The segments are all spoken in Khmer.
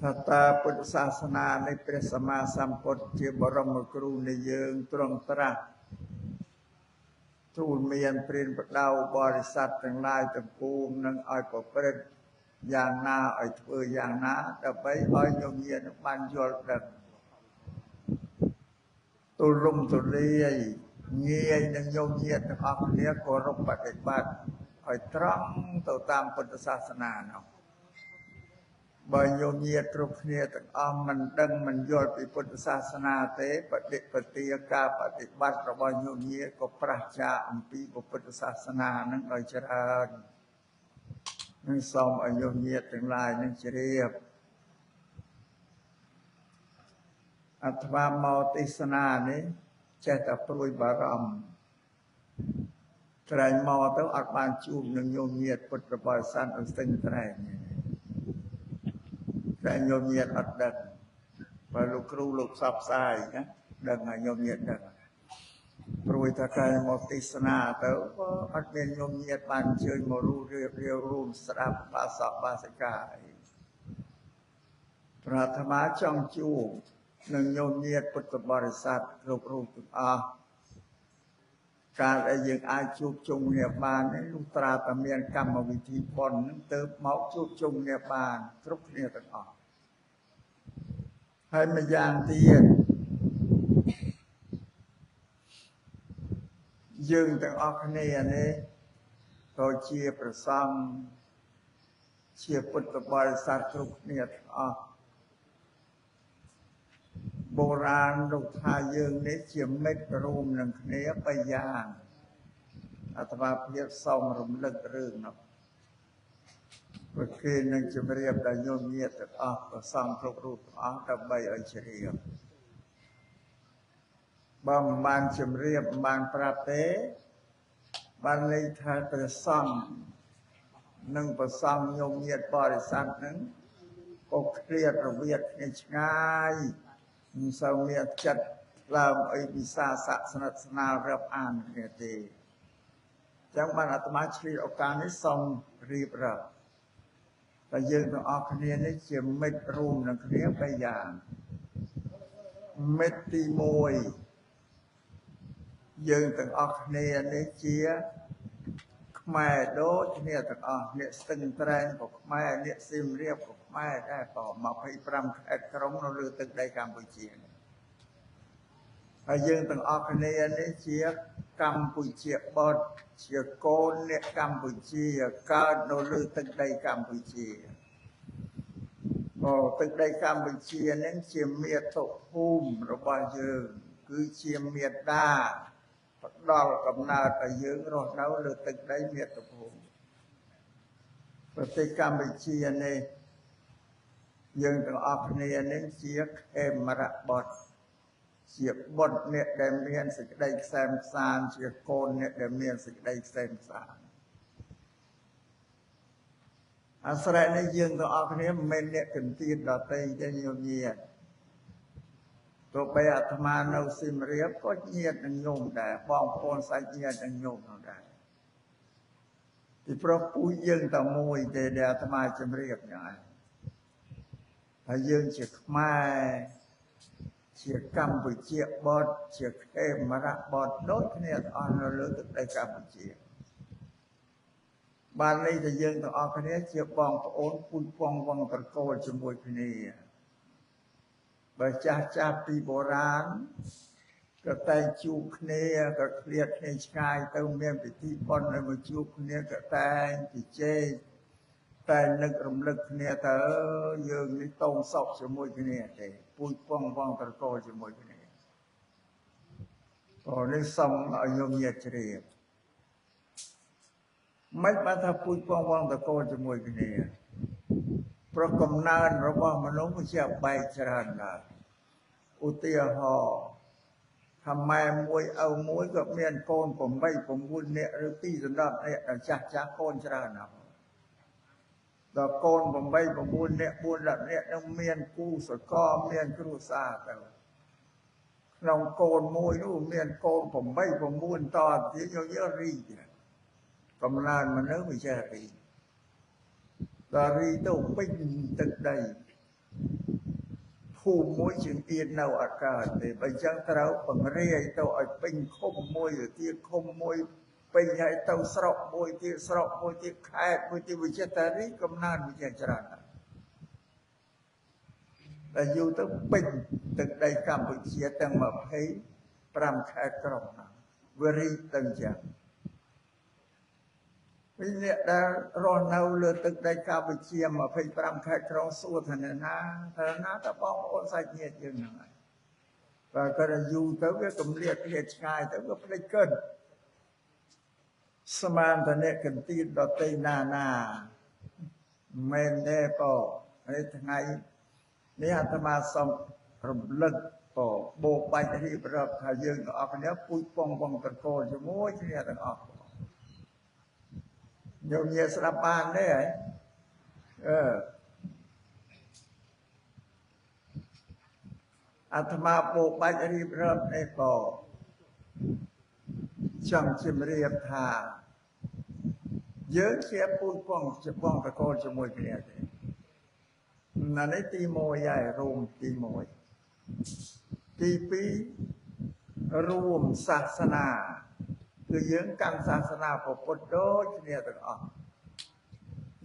ថាតើពុទ្ធសាសនានៃព្រះសម្មាសម្ពុទ្ធជាបរមគ្រូនៃយើងទ្រង់ត្រាស់ទូលមានព្រានបដៅបរិស័ទទាំងឡាយទាំងពួងនឹងឲ្យប្រព្រឹត្តយ៉ាងណាឲ្យធ្វើយ៉ាងណាដើម្បីឲ្យញោមញាតិបានយល់ដឹងទូលំទូលាយងាយនឹងញោមញាតិទាំងអស់គ្នាគោរពបដិបត្តិឲ្យត្រង់ទៅតាមពុទ្ធសាសនានោះបើញោមញាតិគ្រប់គ្នាទាំងអស់មិនដឹងមិនយល់ពីពុទ្ធសាសនាទេបដិបទាការបដិបត្តិរបស់ញោមញាតិក៏ប្រឆាអំពីពុទ្ធសាសនានឹងដោយច្រើននឹងសូមឲ្យញោមញាតិទាំងឡាយនឹងជ្រាបអាត្មាមកទេសនានេះចេះតែព្រួយបារម្ភត្រែងមកទៅអត់បានជួបនឹងញោមញាតិពុទ្ធបរិស័ទអស្ទឹងត្រែងតែញោមញាតិអត់ដឹងបើលោកគ្រូលោកផ្សព្វផ្សាយណាដឹងហើយញោមញាតិដឹងព្រួយថាតែមកទេសនាទៅក៏អត់មានញោមញាតិបានអញ្ជើញមករួមរៀបរៀងរួមស្ដាប់បាសកបាសិកាអីប្រាថ្នាចង់ជួបនឹងញោមញាតិពុទ្ធបរិស័ទគ្រប់រូបទាំងអស់ការដែលយើងអាចជួបជុំគ្នាបាននោះត្រាតែមានកម្មវិធីបុណ្យនឹងទៅមកជួបជុំគ្នាបានគ្រប់គ្នាទាំងអស់ហើយម្យ៉ាងទៀតយើងទាំងអស់គ្នានេះក៏ជាប្រសង្ឃជាពុទ្ធបរិស័ទគ្រប់គ្នាទាំងអស់បុរាណលោកថាយើងនេះជាមិត្តរួមនឹងគ្នាបីយ៉ាងអាត្មាភាពសូមរំលឹករឿងនោះព្រោះគេនឹងជម្រាបដល់ញោមញាតិទាំងអស់ប្រសង្ឃគ្រប់រូបទាំងអស់ដើម្បីឲ្យជ្រាបបើមិនបានជម្រាបមិនបានប្រាប់ទេបានន័យថាព្រះសង្ឃនិងប្រសង្ឃញោមញាតិបរិស័ទនឹងក៏ឃ្លាតរវាតគ្នាឆ្ងាយមិនសូវមានចិត្តឡើងអីវិសាសៈស្និទ្ធស្នាលរាប់អានគ្នាទេចឹងបានអាត្មាឆ្លៀតឱកាសនេះសូមរៀបរាប់តែយើងទាំងអស់គ្នានេះជាមិត្តរួមនឹងគ្នាបីយ៉ាងមិត្តទី1យើងទាំងអស់គ្នានេះជាខ្មែរដូចគ្នាទាំងអស់អ្នកស្ទឹងត្រែងក៏ខ្មែរអ្នកសៀមរាបក៏ខ្មែរដែរក៏25ខេត្តក្រុងនៅលើទឹកដីកម្ពុជាហើយយើងទាំងអស់គ្នានេះជាកម្ពុជាបុត្រជាកូនអ្នកកម្ពុជាកើតនៅលើទឹកដីកម្ពុជាក៏ទឹកដីកម្ពុជានឹងជាមាតុភូមិរបស់យើងគឺជាមាតាផ្ដល់កំណើតឲ្យយើងរស់នៅលើទឹកដីមាតុភូមិប្រទេសកម្ពុជានេះយើងទាំងអស់គ្នានេះជាខេមរៈបុត្រជាបុត្រអ្នកដែលមានសេចក្តីខ្សែមខ្សានជាកូនអ្នកដែលមានសេចក្តីខ្សែមខ្សានអាស្រ័យនេះយើងទាំងអស់គ្នាមិនមែនអ្នកកន្ទៀនដតីទេញោមញាតិទោះបីអាត្មានៅសៀមរាបក៏ញាតិនឹងញោមដែរបងប្អូនសាច់ញាតិនឹងញោមនោះដែរពីព្រោះពូជយើងតែមួយទេដែលអាត្មាជម្រាបយ៉ាងឯងហើយយើងជាខ្មែរជាកម្ពុជាបុត្រជាខេមរៈបុត្រដូចគ្នាទាំងអស់នៅលើទឹកដីកម្ពុជាបានន័យថាយើងទាំងអស់គ្នាជាបងប្អូនពូជពងវង្សត្រកូលជាមួយគ្នាបើចាស់ចាស់ពីបុរាណក៏តែងជួបគ្នាក៏ឃ្លាតគ្នាឆ្ងាយទៅមានពិធីបុណ្យឲ្យមកជួបគ្នាក៏តែងជជែកតែនឹករំលឹកគ្នាទៅយើងនេះតងសក់ជាមួយគ្នាទេពូជពងវង្សត្រកូលជាមួយគ្នាព្រោះនេះសូមឲ្យញោមញាតិជ្រាបមិនបានថាពូជពងវង្សត្រកូលជាមួយគ្នាព្រោះកំណើនរបស់មនុស្សជាបែកច្រើនណាស់ឧទាហរណ៍ថាម៉ែមួយឪមួយក៏មានកូន8 9នាក់ឬ2 10នាក់ដល់ចាស់ចាស់កូនច្រើនណាស់ដល់កូន8 9នាក់4 10នាក់នឹងមានគូសកលមានគ្រួសារទៅក្នុងកូនមួយនោះមានកូន8 9តទៀតយកយករីកំណើនមនុស្សវាចេះរីដល់រីទៅពេញទឹកដី ភូមិមួយជាងអៀននៅអត់កើតទេបើអញ្ចឹងត្រូវពង្រាយទៅឲ្យពេញឃុំមួយទៅទៀតឃុំមួយពេញហើយទៅស្រុកមួយទៀតស្រុកមួយទៀតខេត្តមួយទៀតវិចិត្ររីកំណើនវិជាច្រើនតែយូរទៅពេញទឹកដីកម្ពុជាទាំង25ខេត្តក្រុងហ្នឹងវារីកទៅអញ្ចឹងវិញអ្នកដែលរស់នៅលើទឹកដីកម្ពុជា25ខេត្តក្រុងសួរថាអ្នកណាថាណាតបងប្អូនសាច់ញាតិយើងហ្នឹងហើយបើគាត់យូរទៅវាកំលៀកឃ្លាតឆ្ងាយទៅវាភ្លេចកិនស្មានតអ្នកកន្ទៀនដតីណាណាមែនទេបងហើយថ្ងៃនេះអាត្មាសូមរំលឹកបោបាច់រៀបរាប់ថាយើងទាំងអស់គ្នាពូជពងវងត្រកូលជាមួយគ្នាទាំងអស់ញោមញាស្ដាប់បានទេហ៎អឺអាត្មាបោបាច់រៀបរាប់នេះបងចង់ជម្រាបថាយើងជាពូជពងជាបងត្រកូលជាមួយគ្នាទេណានេះទី1ហើយរួមទី1ទី2រួមសាសនាគឺយើងកាន់សាសនាពុទ្ធដូចគ្នាទាំងអស់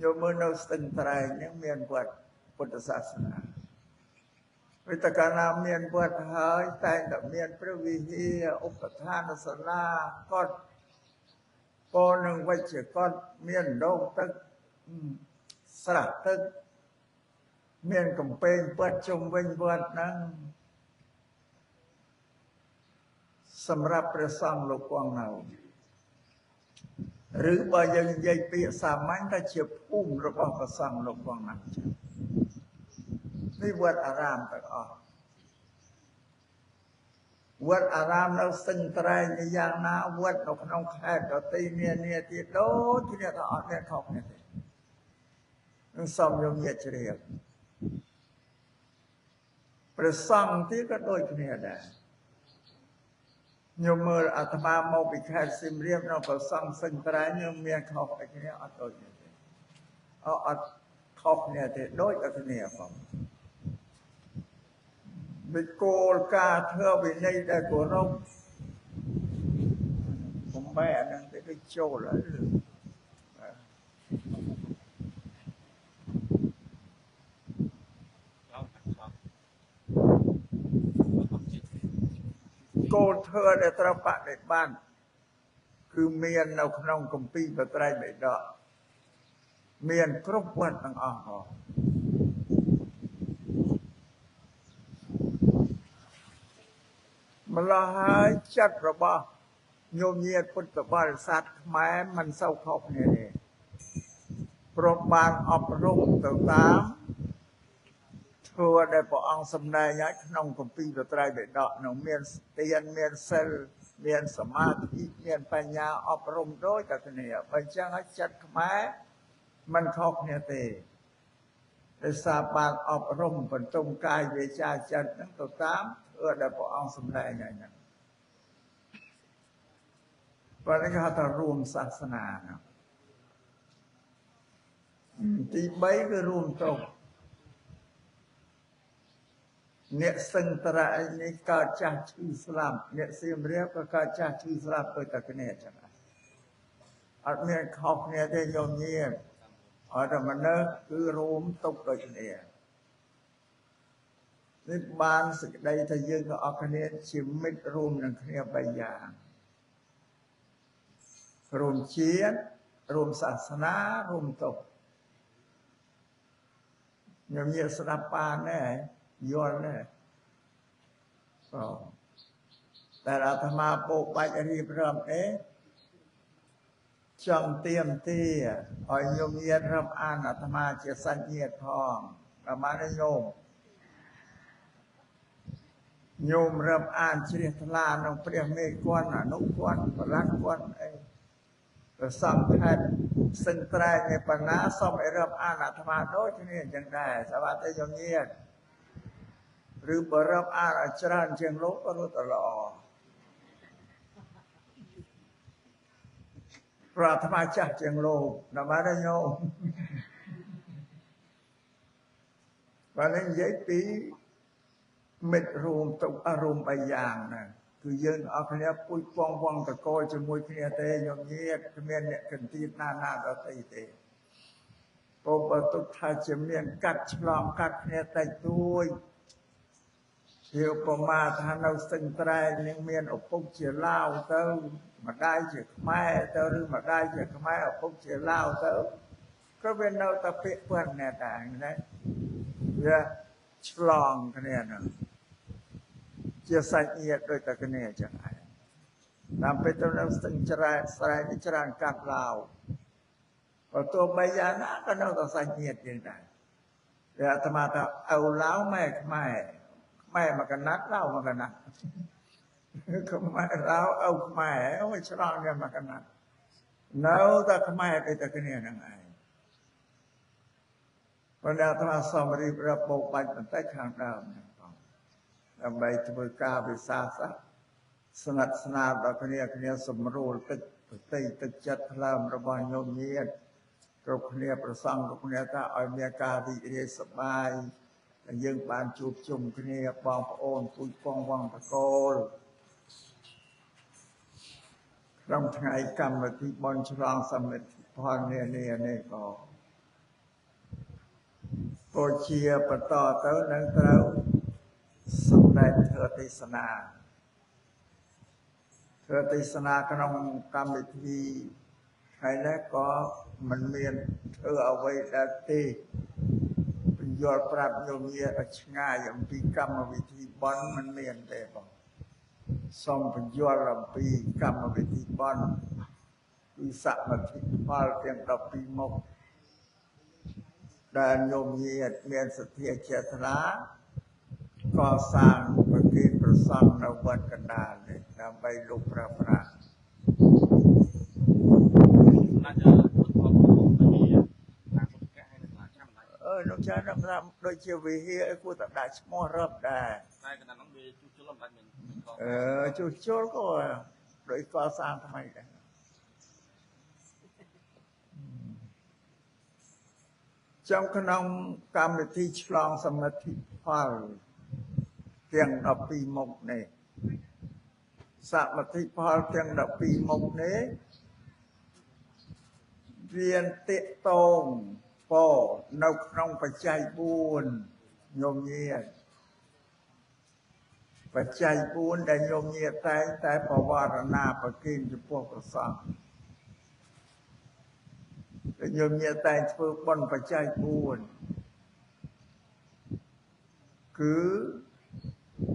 យកមើលនៅស្ទឹងត្រែងហ្នឹងមានវត្តពុទ្ធសាសនាវិតកាលណាមានវត្តហើយតែងតែមានព្រះវិហារឧបឋានសាលាកត់ពនឹងវិជ្ជកត់មានដងទឹកស្រះទឹកមានកំពែងវត្តជុំវិញវត្តហ្នឹងសម្រាប់ព្រះសង្ឃលោកគង់នៅឬបើយើងនិយាយពាក្យសាមញ្ញថាជាភូមិរបស់ព្រះសង្ឃលោកគង់នៅនេះវត្តអារាមទាំងអស់វត្តអារាមនៅស្ទឹងត្រែងយ៉ាងណាវត្តនៅក្នុងខេត្តដទៃនានាទៀតដូចគ្នាទាំងអស់នេះខុសគ្នាទេនឹងសូមយកញាតិជ្រាបព្រះសង្ឃទៀតក៏ដូចគ្នាដែរញោមមើលអាត្មាមកពីខេត្តសៀមរាបនៅព្រះសង្ឃស្ទឹងត្រែងញោមមានខុសអីគ្នាអត់ដូចគ្នាទេអត់ខុសគ្នាទេដូចតែគ្នាផងវិគោលការធ្វើវិន័យដែលគោរពបំបែអានឹងទៅដូចចូលហើយគោលធ្វើដែលត្រូវបដិបត្តិគឺមាននៅក្នុងគម្ពីរបត្រៃបិដកមានគ្រប់វត្តទាំងអស់ផងម្ល៉េះហើយចិត្តរបស់ញោមញាតិពុទ្ធបរិស័ទខ្មែរមិនសូវខុសគ្នាទេព្រោះបានអប់រំទៅតាមធ្វើដែលព្រះអង្គសម្ដែងឲ្យក្នុងគម្ពីរបត្រៃបិដកនោះមានទានមានសិលមានសមាធិមានបញ្ញាអប់រំដូចតែគ្នាបើអញ្ចឹងឲ្យចិត្តខ្មែរមិនខុសគ្នាទេដោយសារបានអប់រំបន្ទុំកាយវាចាចិត្តហ្នឹងទៅតាមធ្វើដែលព្រះអង្គសម្ដែងឲ្យហ្នឹងបើនេះគេហៅថារួមសាសនាហ្នឹងទី3គឺរួមទុក្ខអ្នកសឹងត្រែងនេះកើតចាស់ឈឺស្លាប់អ្នកសៀមរាបក៏កើតចាស់ឈឺស្លាប់ដូចតែគ្នាចឹងអត់មានខុសគ្នាទេញោមញាតិអត់តែមនុស្សគឺរួមទុក្ខដូចគ្នានេះបានសេចក្តីថាយើងក៏អស់គ្នាជាមិត្តរួមនឹងគ្នាបីយ៉ាងរួមជាតិរួមសាសនារួមទុក្ខញោមញាតិស្ដាប់បានទេយល់ទេតែអាត្មាពោបាច់រៀបរាប់អេចង់ទៀមទាឲ្យញោមញាតិរាប់អានអាត្មាជាសាច់ញាតិផងប្រហែលញោមញោមរាប់អានជ្រះថ្លាក្នុងព្រះមេគុណអនុគុណបរតគុណអីព្រះសង្ឃខេត្តស្ទឹងត្រែងឯបណ្ណាសូមឲ្យរាប់អានអាត្មាដូចគ្នាអញ្ចឹងដែរសវត្ថិញោមញាតិឬបើរាប់អានឲ្យច្រើនជាងលោកក៏រត់ល្អព្រោះអាត្មាចាស់ជាងលោកដល់បានញោមបើនេះនិយាយពី មិត្តរួមទុកអារម្មណ៍បីយ៉ាងណាគឺយើងអស់គ្នាពុជពងវងតកលជាមួយគ្នាទេញោមញាតគ្មានអ្នកកន្ទៀតណាណាដទៃទេពោបើទុកថាជាមានកាត់ឆ្លងកាត់គ្នាតិចតួចជាប្រមាថានៅស្ទឹងត្រែងនឹងមានឪពុកជាឡាវទៅម្ដាយជាខ្មែរទៅឬម្ដាយជាខ្មែរឪពុកជាឡាវទៅក៏វានៅតែពាក្យប៉ុណ្ណេះដែរណាវាឆ្លងគ្នាហ្នឹងជាសាច់ញាតិដូចតែគ្នាចឹងឯងតាមពេលទៅនៅស្ទឹងច្រែស្រែនេះច្រើនកាត់ឡាវបើទោះបីយ៉ាងណាក៏នៅតែសាច់ញាតិយើងដែរតែអាត្មាថាឪឡាវម៉ែខ្មែរខ្មែរមកកណាត់ឡាវមកកណាត់ខ្មែរឡាវឪខ្មែរអូយឆ្លងគ្នាមកកណាត់នៅតែខ្មែរដូចតែគ្នាហ្នឹងឯងប៉ុន្តែអាត្មាសូមរៀបរាប់បោកបាច់បន្តិចខាងដើមហ្នឹងបងដើម្បីធ្វើការវិសាសៈស្និទ្ធស្នាលដល់គ្នាគ្នាសម្រួលទឹកប្រតិទឹកចិត្តថ្លើមរបស់ញោមញាតិគ្រប់គ្នាប្រសង់គ្រប់គ្នាថាឲ្យមានការរីករាយសប្បាយដែលយើងបានជួបជុំគ្នាបងប្អូនពូជពងវងតកូលក្នុងថ្ងៃកម្មវិធីបុណ្យឆ្លងសមិទ្ធផលនានានេះក៏ពោជាបន្តទៅនឹងត្រូវសម្ដែងធ្វើទេសនាធ្វើទេសនាក្នុងកម្មវិធីថ្ងៃនេះក៏មិនមានធ្វើអ្វីដែរទេបញ្យល់ប្រាប់ញោមញាតិឲ្យឆ្ងាយអំពីកម្មវិធីបុណ្យមិនមានទេបងសូមបញ្យល់អំពីកម្មវិធីបុណ្យគឺសមិទ្ធផលទាំង12មុខដែលញោមញាតិមានសទ្ធាចេតនាកសាងប្រគេនប្រសង់នៅវត្តកណ្ដាលនេះដើម្បីលោកប្រើប្រាស់ណាច់ពុទ្ធផលវិហារតាមពុទ្ធកៈហើយនឹងចាំមិនអើលោកចាស់ថាដូចជាវិហារអីគួរតែដាក់ឈ្មោះរាប់ដែរតែកណ្ដាលហ្នឹងវាជួសជុលមិនដាច់មានកអឺជួសជុលក៏ដូចកសាងថ្មីដែរចំក្នុងកម្មវិធីឆ្លងសមិទ្ធផលទាំង12មុខនេះសមិទ្ធផលទាំង12មុខនេះវាតេតងពោនៅក្នុងបច្ច័យ4ញោមញាតិបច្ច័យ4ដែលញោមញាតិតែងតែបវរណាប្រគេនចំពោះព្រះសង្ឃដែលញោមញាតិតែងធ្វើបុណ្យបច្ច័យ4គឺ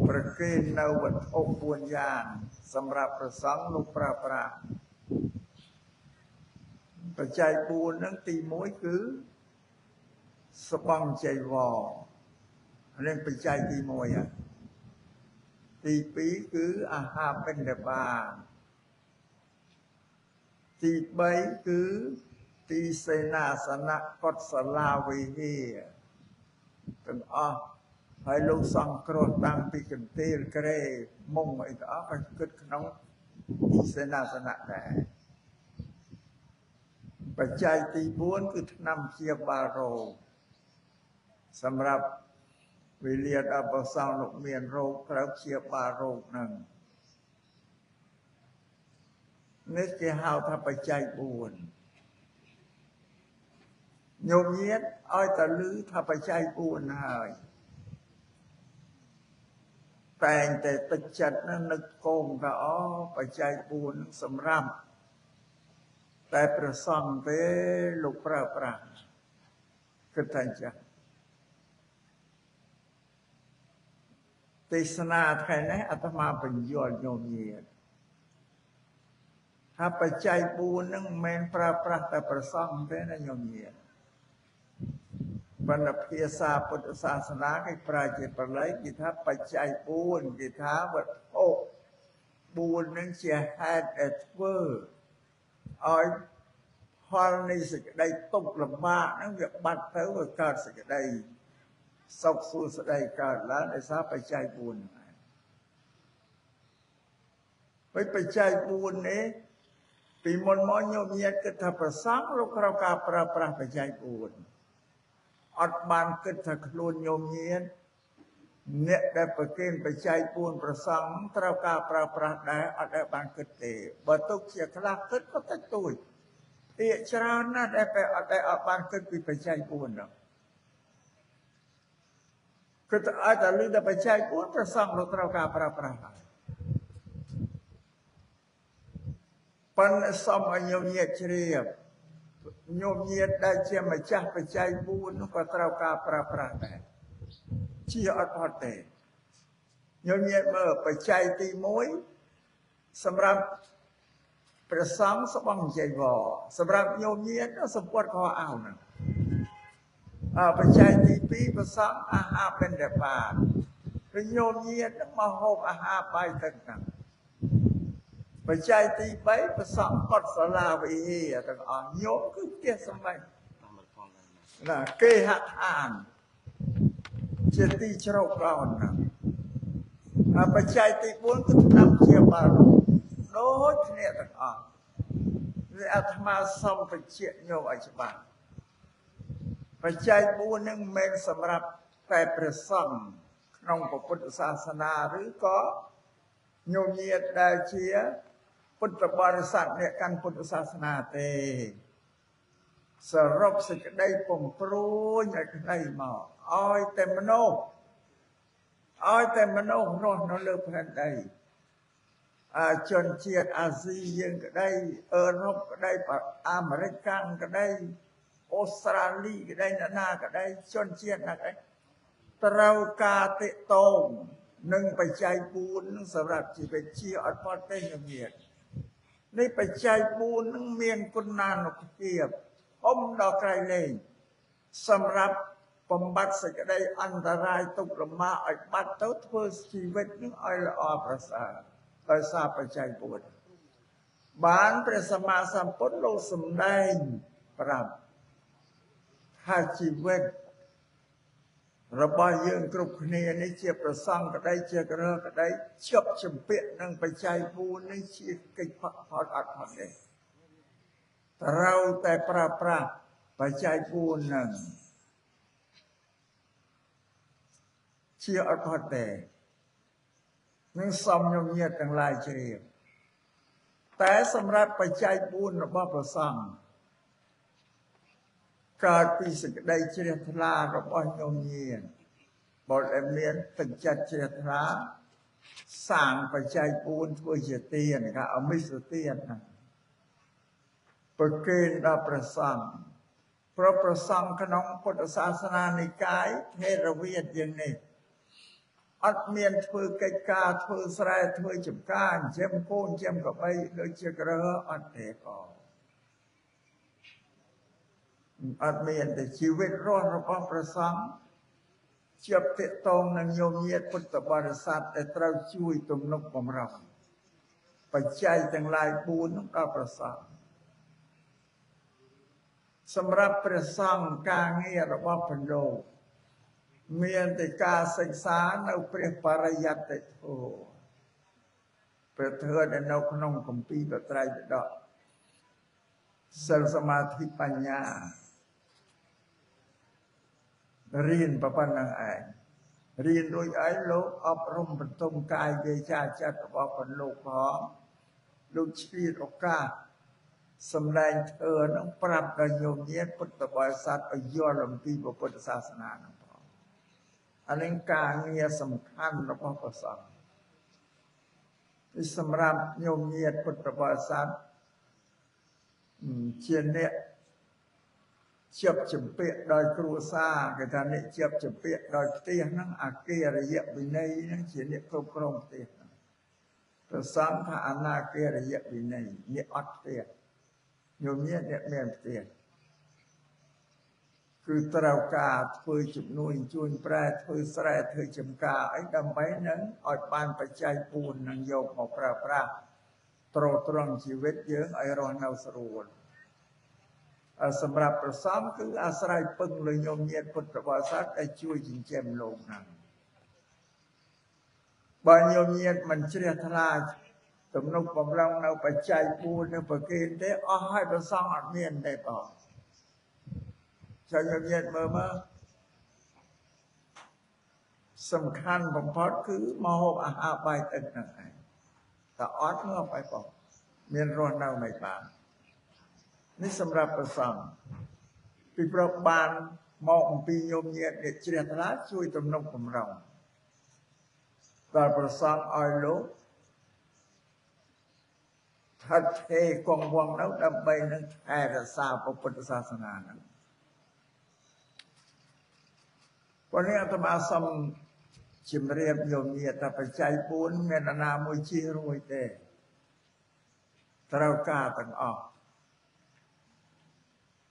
ប្រគេននៅវត្ថុ4យ៉ាងសម្រាប់ព្រះសង្ឃលោកប្រើប្រាស់បច្ច័យ4ហ្នឹងទី1គឺស្បង់ចីវរនេះបច្ច័យទី1ហើយទី2គឺអាហារបិណ្ឌបាតទី3គឺទីសេនាសនៈកុសលាវិហារទាំងអស់ហើយលោកសង្គ្រោះតាំងពីកន្ទេលក្រេមុងអីទាំងអស់ក៏គិតក្នុងទីសេនាសនៈដែរបច្ច័យទី4គឺថ្នាំព្យាបាលរោគសម្រាប់វេលាដល់ព្រះសង្ឃលោកមានរោគត្រូវព្យាបាលរោគហ្នឹងនេះគេហៅថាបច្ច័យ4ញោមញាតិឲ្យតែឮថាបច្ច័យ4ហើយតែងតែទឹកចិត្តនឹងនឹកគោងថាអូបច្ច័យ4នឹងសម្រាប់តែព្រះសង្ឃទេលោកប្រើប្រាស់គិតថាអញ្ចឹងទេសនាថ្ងៃនេះអាត្មាបញ្យល់ញោមញាតិថាបច្ច័យ4នឹងមិនមែនប្រើប្រាស់តែព្រះសង្ឃទេណាញោមញាតិបណ្ឌភាសាពុទ្ធសាសនាគេប្រើជាបាលីគេថាបច្ច័យ4គេថាវត្ថុ4នឹងជាហេតុដែលធ្វើឲ្យផលនៃសេចក្តីទុក្ខលំបាកហ្នឹងវាបាត់ទៅវាកើតសេចក្តីសុខសួស្តីកើតឡើងដោយសារបច្ច័យ4ហ្នឹងឯងហើយបច្ច័យ4នេះពីមុនមកញោមញាតិគិតថាប្រសង់លោកត្រូវការប្រើប្រាស់បច្ច័យ4អត់បានគិតថាខ្លួនញោមញាតិ អ្នកដែលប្រគេនបច្ច័យ4ប្រសង់ត្រូវការប្រើប្រាស់ដែរអត់ដែលបានគិតទេបើទុកជាខ្លះគិតក៏តិចតួចពាក្យច្រើនណាស់ដែលពេលអត់ដែលអត់បានគិតពីបច្ច័យ4នោះគិតឲ្យតែលឺតែបច្ច័យ4ប្រសង់លោកត្រូវការប្រើប្រាស់ហើយប៉ុន្តែសូមឲ្យញោមញាតជ្រាបញោមញាតដែលជាម្ចាស់បច្ច័យ4នោះក៏ត្រូវការប្រើប្រាស់ដែរជាអត់ផុតទេញោមញាតមើលបច្ច័យទី1សម្រាប់ព្រះសង្ឃស្បង់ចីវរសម្រាប់ញោមញាតសម្ពុតខោអាវហ្នឹងបច្ច័យទី2ព្រះសង្ឃអាហារបិណ្ឌបាតព្រញោមញាតមកហូបអាហារបាយទឹកហ្នឹងបច្ច័យទី3ព្រះសង្ឃកត់សាលាវិហារទាំងអស់ញោមគឺផ្ទះសម្បែងណាគេហដ្ឋានជាទីជ្រកកោនហ្នឹងបច្ច័យទី4គឺថ្នាំព្យាបាលរោគដូចគ្នាទាំងអស់វាអាត្មាសូមបញ្ជាក់ញោមឲ្យច្បាស់បច្ច័យ4ហ្នឹងមិនមែនសម្រាប់តែព្រះសង្ឃក្នុងពុទ្ធសាសនាឬក៏ញោមញាតដែលជាពុទ្ធបរិស័ទអ្នកកាន់ពុទ្ធសាសនាទេសរុបសេចក្តីពំព្រួញឲ្យខ្លីមកឲ្យតែមនុស្សឲ្យតែមនុស្សរស់នៅលើផែនដីជនជាតិអាស៊ីយើងក្តីអឺរ៉ុបក្តីអាមេរិកកាំងក្តីអូស្ត្រាលីក្តីអ្នកណាក្តីជនជាតិណាក្តីត្រូវការតិតងនិងបច្ច័យ4នឹងសម្រាប់ជីវិតជាអត់ផុតទេញញាតនេះបច្ច័យ4នឹងមានគុណានុភាពអ៊ំដល់ក្រៃលែងសម្រាប់បំបត្តិសេចក្តីអន្តរាយទុក្ខលំបាកឲ្យបាត់ទៅធ្វើជីវិតនឹងឲ្យល្អប្រសើរដោយសារបច្ច័យ4បានព្រះសម្មាសម្ពុទ្ធលោកសម្ដែងប្រាប់ថាជីវិតរបស់យើងគ្រប់គ្នានេះជាប្រសង្ឃក្តីជាក្រក្តីជប់ជំពាក់នឹងបច្ច័យ4នេះជាកិច្ចផុតអត់ផុតទេត្រូវតែប្រើប្រាស់បច្ច័យ4នឹងជាអត់ផុតទេនឹងសំញញាតទាំងឡាយជ្រាបតែសម្រាប់បច្ច័យ4របស់ព្រះសង្ឃកើតពីសេចក្តីជ្រះថ្លារបស់ញោមញាតបើតែមានទឹកចិត្តជ្រះថ្លាសាងបច្ច័យ4ធ្វើជាទានគេអមិសទានហ្នឹងប្រគេនដល់ព្រះសង្ឃព្រោះព្រះសង្ឃក្នុងពុទ្ធសាសនានិកាយថេរវាទយ៉ាងនេះអត់មានធ្វើកិច្ចការធ្វើស្រែធ្វើចម្ការចិញ្ចឹមកូនចិញ្ចឹមកបីដូចជាក្រអត់ទេក៏អត់មានតែជីវិតរស់របស់ព្រះសង្ឃជាប់ទាក់ទងនឹងញោមញាតពុទ្ធបរិស័ទដែលត្រូវជួយទំនុកបំរុងបច្ច័យទាំងឡាយ4នោះដល់ព្រះសង្ឃសម្រាប់ព្រះសង្ឃការងាររបស់ព្រះលោកមានតែការសិក្សានៅព្រះបរិយត្តិធម៌ព្រះធម៌ដែលនៅក្នុងគម្ពីរបត្រៃបិដកសិលសមាធិបញ្ញារៀនប៉ុណ្ណឹងឯងរៀនរួចឯងលោកអប់រំបន្ទុំកាយវាចាចិត្តរបស់ព្រះលោកផងលោកឆ្លៀតឱកាសសម្ដែងធម៌នឹងប្រាប់ដល់ញោមញាតពុទ្ធបរិស័ទឲ្យយល់អំពីពុទ្ធសាសនានឹងផងអានេះការងារសំខាន់របស់ព្រះសង្ឃនេះសម្រាប់ញោមញាតពុទ្ធបរិស័ទជាអ្នកជាប់ជំពាក់ដោយគ្រួសារគេថាអ្នកជាប់ជំពាក់ដោយផ្ទះហ្នឹងអគារយវិន័យហ្នឹងជាអ្នកគ្រប់គ្រងផ្ទះហ្នឹងព្រះសង្ឃថាអនាគារយវិន័យអ្នកអត់ផ្ទះញោមញាតអ្នកមានផ្ទះគឺត្រូវការធ្វើជំនួយជួញប្រែធ្វើស្រែធ្វើចម្ការអីដើម្បីនឹងឲ្យបានបច្ច័យ4នឹងយកមកប្រើប្រាស់ទ្រទ្រង់ជីវិតយើងឲ្យរស់នៅស្រួលសម្រាប់ព្រះសង្ឃគឺអាស្រ័យពឹងលើញោមញាតពុទ្ធបរិស័ទឲ្យជួយចិញ្ចឹមលោកហ្នឹងបើញោមញាតមិនជ្រះថ្លាទំនុកបំរុងនៅបច្ច័យ4នៅប្រគេនទេអស់ហើយព្រះសង្ឃអត់មានទេបងចូលញោមញាតមើលមើល សំខាន់បំផុតគឺម្ហូបអាហារបាយទឹកហ្នឹងឯងតើអត់ងាប់អីបងមានរស់នៅមិនបាននេះសម្រាប់ប្រសង់ពីព្រោះបានមកអំពីញោមញាតិអ្នកជ្រះថ្លាជួយទំនុកបំរុងដល់ប្រសង់ឲ្យលោកថិតថេរគង់វង្សនៅដើម្បីនឹងថែរក្សាពុទ្ធសាសនាហ្នឹងប៉ុន្តែអាត្មាសូមជំរាបញោមញាតិថាបច្ច័យ4មានអាណាមួយជិះរួចទេត្រូវការទាំងអស់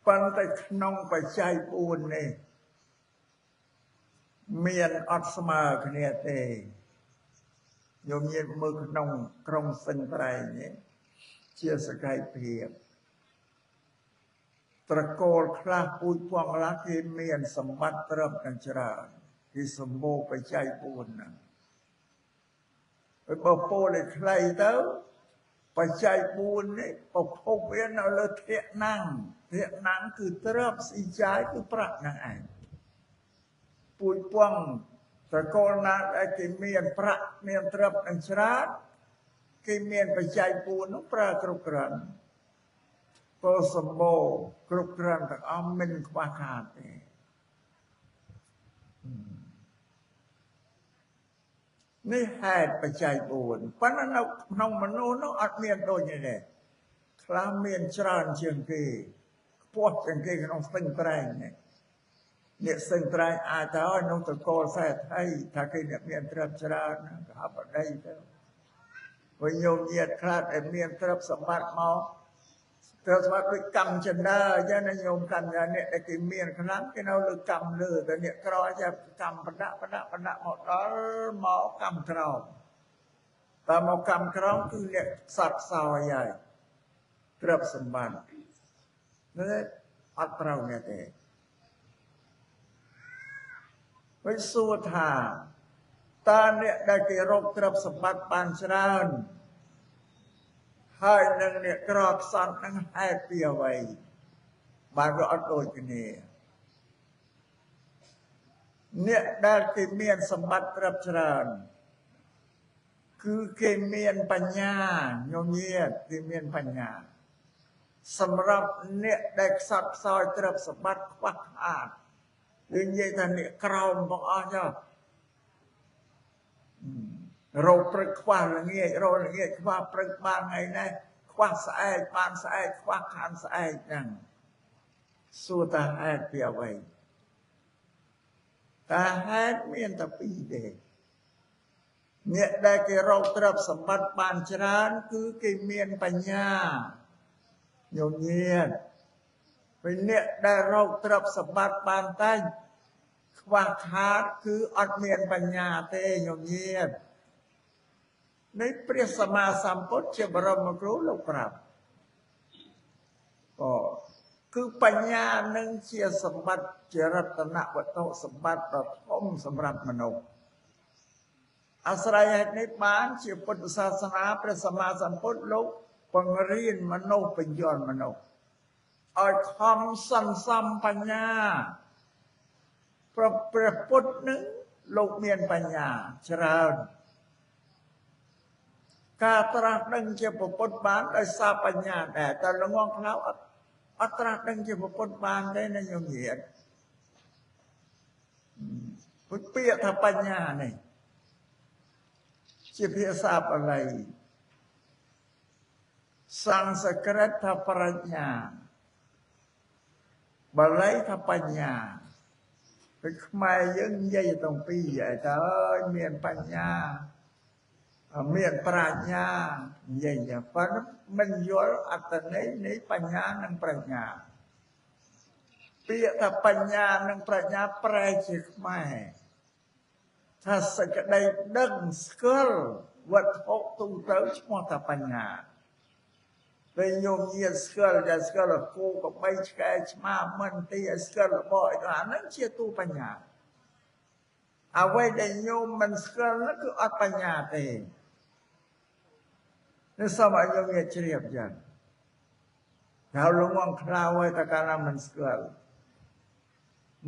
ប៉ុន្តែក្នុងបច្ច័យ4នេះមានអត់ស្មើគ្នាទេញោមញាតិមើលក្នុងក្រុងសិនត្រែងនេះជាសក្ខីភាពត្រកូលខ្លះពូជពងខ្លះគេមានសម្បត្តិទ្រព្យទាំងច្រើនគេសម្បូរបច្ច័យ4ហ្នឹងហើយបើពោលឲ្យខ្លីទៅបច្ច័យ4នេះប្រភពវានៅលើធាតុណាំងធាតុណាំងគឺទ្រព្យស៊ីចាយគឺប្រាក់ហ្នឹងឯងពូជពងត្រកូលណាដែលគេមានប្រាក់មានទ្រព្យទាំងច្រើនគេមានបច្ច័យ4នោះប្រើគ្រប់គ្រាន់ក៏សម្បូរគ្រប់គ្រាន់ទាំងអស់មិនខ្វះខាតទេនេះហេតុបច្ច័យ4ប៉ុន្តែនៅក្នុងមនុស្សនោះអត់មានដូចនេះទេខ្លះមានច្រើនជាងគេខ្ពស់ជាងគេក្នុងស្ទឹងត្រែងនេះអ្នកស្ទឹងត្រែងអាចទៅឲ្យនោះត្រកូលសេដ្ឋីថាគេអ្នកមានទ្រព្យច្រើនកហបតីទៅវិញញោមញាតិខ្លះដែលមានទ្រព្យសម្បត្តិមកទ្រព្យសម្បត្តិដូចកម្មចិន្តាអញ្ចឹងណាញោមកម្មអ្នកដែលគេមានខ្លាំងគេនៅលើកម្មលើតែអ្នកក្រចេះកម្មបដាក់បដាក់បដាក់មកដល់មកកម្មក្រោមតើមកកម្មក្រោមគឺអ្នកសត្វខ្សោយហើយទ្រព្យសម្បត្តិនេះអត់ត្រូវនេះទេវិញសួរថាតើអ្នកដែលគេរកទ្រព្យសម្បត្តិបានច្រើនហើយនឹងអ្នកក្រខ្សត់នឹងហេតុពីអ្វីបានវាអត់ដូចគ្នាអ្នកដែលគេមានសម្បត្តិទ្រព្យច្រើនគឺគេមានបញ្ញាញោមញាតិគេមានបញ្ញាសម្រាប់អ្នកដែលខ្សត់ខ្សោយទ្រព្យសម្បត្តិខ្វះខាតឬនិយាយថាអ្នកក្រោមបងអស់ចុះរកព្រឹកខ្វះល្ងាចរកល្ងាចខ្វះព្រឹកបានថ្ងៃនេះខ្វះស្អែកបានស្អែកខ្វះខានស្អែកហ្នឹងសួរតាហេតុពីអ្វីតាហេតុមានតែពីរទេអ្នកដែលគេរកទ្រព្យសម្បត្តិបានច្រើនគឺគេមានបញ្ញាញោមញាតិពេលអ្នកដែលរកទ្រព្យសម្បត្តិបានតែខ្វះខាតគឺអត់មានបញ្ញាទេញោមញាតិនៃព្រះសម្មាសម្ពុទ្ធជាបរមគ្រូលោកប្រាប់ក៏គឺបញ្ញានឹងជាសម្បត្តិជារតនវត្ថុសម្បត្តិដ៏ធំសម្រាប់មនុស្សអាស្រ័យហេតុនេះបានជាពុទ្ធសាសនាព្រះសម្មាសម្ពុទ្ធលោកបង្រៀនមនុស្សបញ្យល់មនុស្សឲ្យខំសន្សំបញ្ញាព្រះពុទ្ធនឹងលោកមានបញ្ញាច្រើនការត្រាស់ដឹងជាពុទ្ធបានដោយសារបញ្ញាដែរតែល្ងងខ្លៅអត់ត្រាស់ដឹងជាពុទ្ធបានទេណាញោមញាតិពុទ្ធពាក្យថាបញ្ញានេះជាភាសាបាលីសំស្ក្រឹតថាប្រាជ្ញាបាលីថាបញ្ញាពេលខ្មែរយើងនិយាយទាំងពីរហើយតើមានបញ្ញាមានប្រាជ្ញានិយាយយ៉ាងប៉ុណ្ណឹងមិនយល់អត្ថន័យនៃបញ្ញានិងប្រាជ្ញាពាក្យថាបញ្ញានិងប្រាជ្ញាប្រែជាខ្មែរថាសេចក្តីដឹងស្គាល់វត្ថុទូទៅឈ្មោះថាបញ្ញាពេលញោមញាតិស្គាល់តែស្គាល់គោក្របីឆ្កែឆ្មាមិនទីឲ្យស្គាល់របស់អីអាហ្នឹងជាទូបញ្ញាអ្វីដែលញោមមិនស្គាល់នោះគឺអត់បញ្ញាទេនេះសូមឲ្យញោមញាតិជ្រាបចឹងហើយលងងខ្លៅហើយតែកាលណាមិនស្គាល់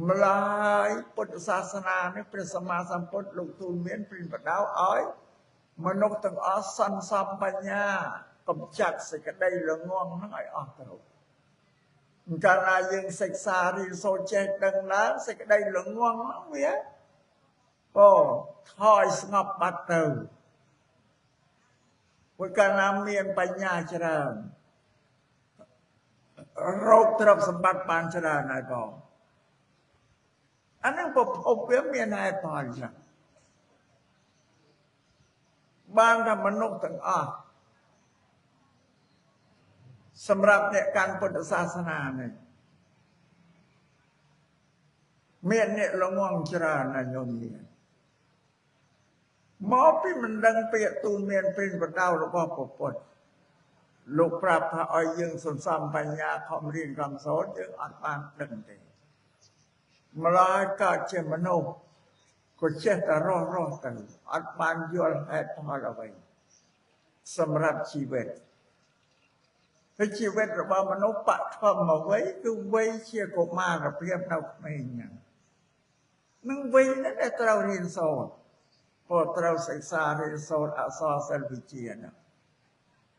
ម្ល៉េះពុទ្ធសាសនានេះព្រះសម្មាសម្ពុទ្ធលោកទូលមានព្រិនបដៅឲ្យមនុស្សទាំងអស់សន្សំបញ្ញាកំចាត់សេចក្តីល្ងងហ្នឹងឲ្យអស់ទៅកាលណាយើងសិក្សារៀនសូត្រចេះដឹងឡើងសេចក្តីល្ងងហ្នឹងវាអូថយស្ងប់បាត់ទៅព្រោះកាលណាមានបញ្ញាច្រើនរោគទ្រព្យសម្បត្តិបានច្រើនហើយបងអានឹងប្រភពវាមានហេតុផលចឹងបានថាមនុស្សទាំងអស់សម្រាប់អ្នកកាន់ពុទ្ធសាសនានេះមានអ្នកល្ងងច្រើនណាស់ញោមនេះមកពីមិនដឹងពាក្យទូលមានព្រិនបដៅរបស់ពុទ្ធលោកប្រាប់ថាឲ្យយើងសន្សំបញ្ញាខំរៀនខំសូត្រយើងអត់បានដឹងទេម្ល៉េះកើតជាមនុស្សក៏ចេះតែរស់ទៅអត់បានយល់ហេតុផលអ្វីសម្រាប់ជីវិតហើយជីវិតរបស់មនុស្សបឋមអ្វីគឺវ័យជាកុមារភាពនៅក្មេងហ្នឹងនឹងវ័យហ្នឹងដែលត្រូវរៀនសូត្រព្រោះត្រូវសិក្សារៀនសូត្រអក្សរសិល្បវិជ្ជាហ្នឹង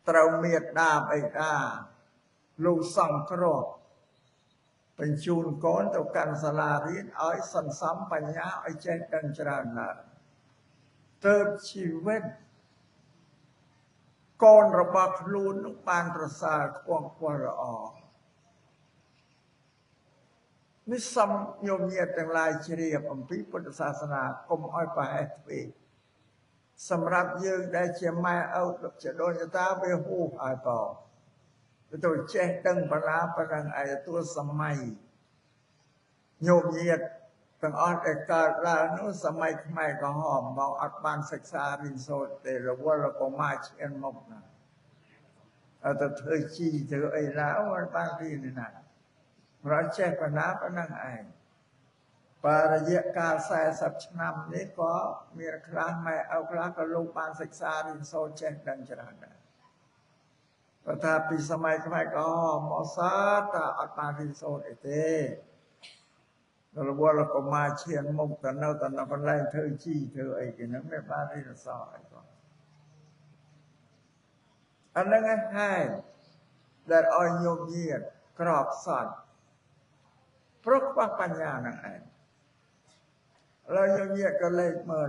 ត្រូវមេត្តាបិតាលោកសង្គ្រោះបញ្ជូនកូនទៅកាន់សាលារៀនឲ្យសន្សំបញ្ញាឲ្យចេះដឹងច្រើនឡើងទើបជីវិតកូនរបស់ខ្លួននឹងបានប្រសើរខ្ពង់ខ្ពស់ល្អនេះសំញោមញាតិទាំងឡាយជ្រាបអំពីពុទ្ធសាសនាកុំឲ្យប្រហែសទ្វេសម្រាប់យើងដែលជាម៉ែឪជាដូនជាតាវាហួសឲ្យបងទៅចេះដឹងបលាប៉ុណ្ណឹងឯទួសម័យញោមញាតិទាំងអស់ដែលកើតឡើងនោះសម័យខ្មែរក្រហមបងអត់បានសិក្សារៀនសូត្រទេរវល់កុមារឈានមកណាអត់ទៅធ្វើជីធ្វើអីណាអត់បានរៀនទេណាព្រោះចេះប៉ុណ្ណាប៉ុណ្ណឹងឯងបរិយកាល40ឆ្នាំនេះក៏មានខ្លះម៉ែឪខ្លះក៏លោកបានសិក្សារៀនសូត្រចេះដឹងច្រើនដែរបើថាពីសម័យខ្មែរក្រហមមកសាតាអត់បានរៀនសូត្រអីទេរវល់កុមារឈានមុខទៅនៅតែនៅកន្លែងធ្វើជីធ្វើអីគេហ្នឹងមិនបានរៀនសូត្រអីក៏អាហ្នឹងហើយដែលឲ្យញោមញាតក្របសត្វព្រោះខ្វះបញ្ញាហ្នឹងឯងឥឡូវញោមញាតក៏លេខមើល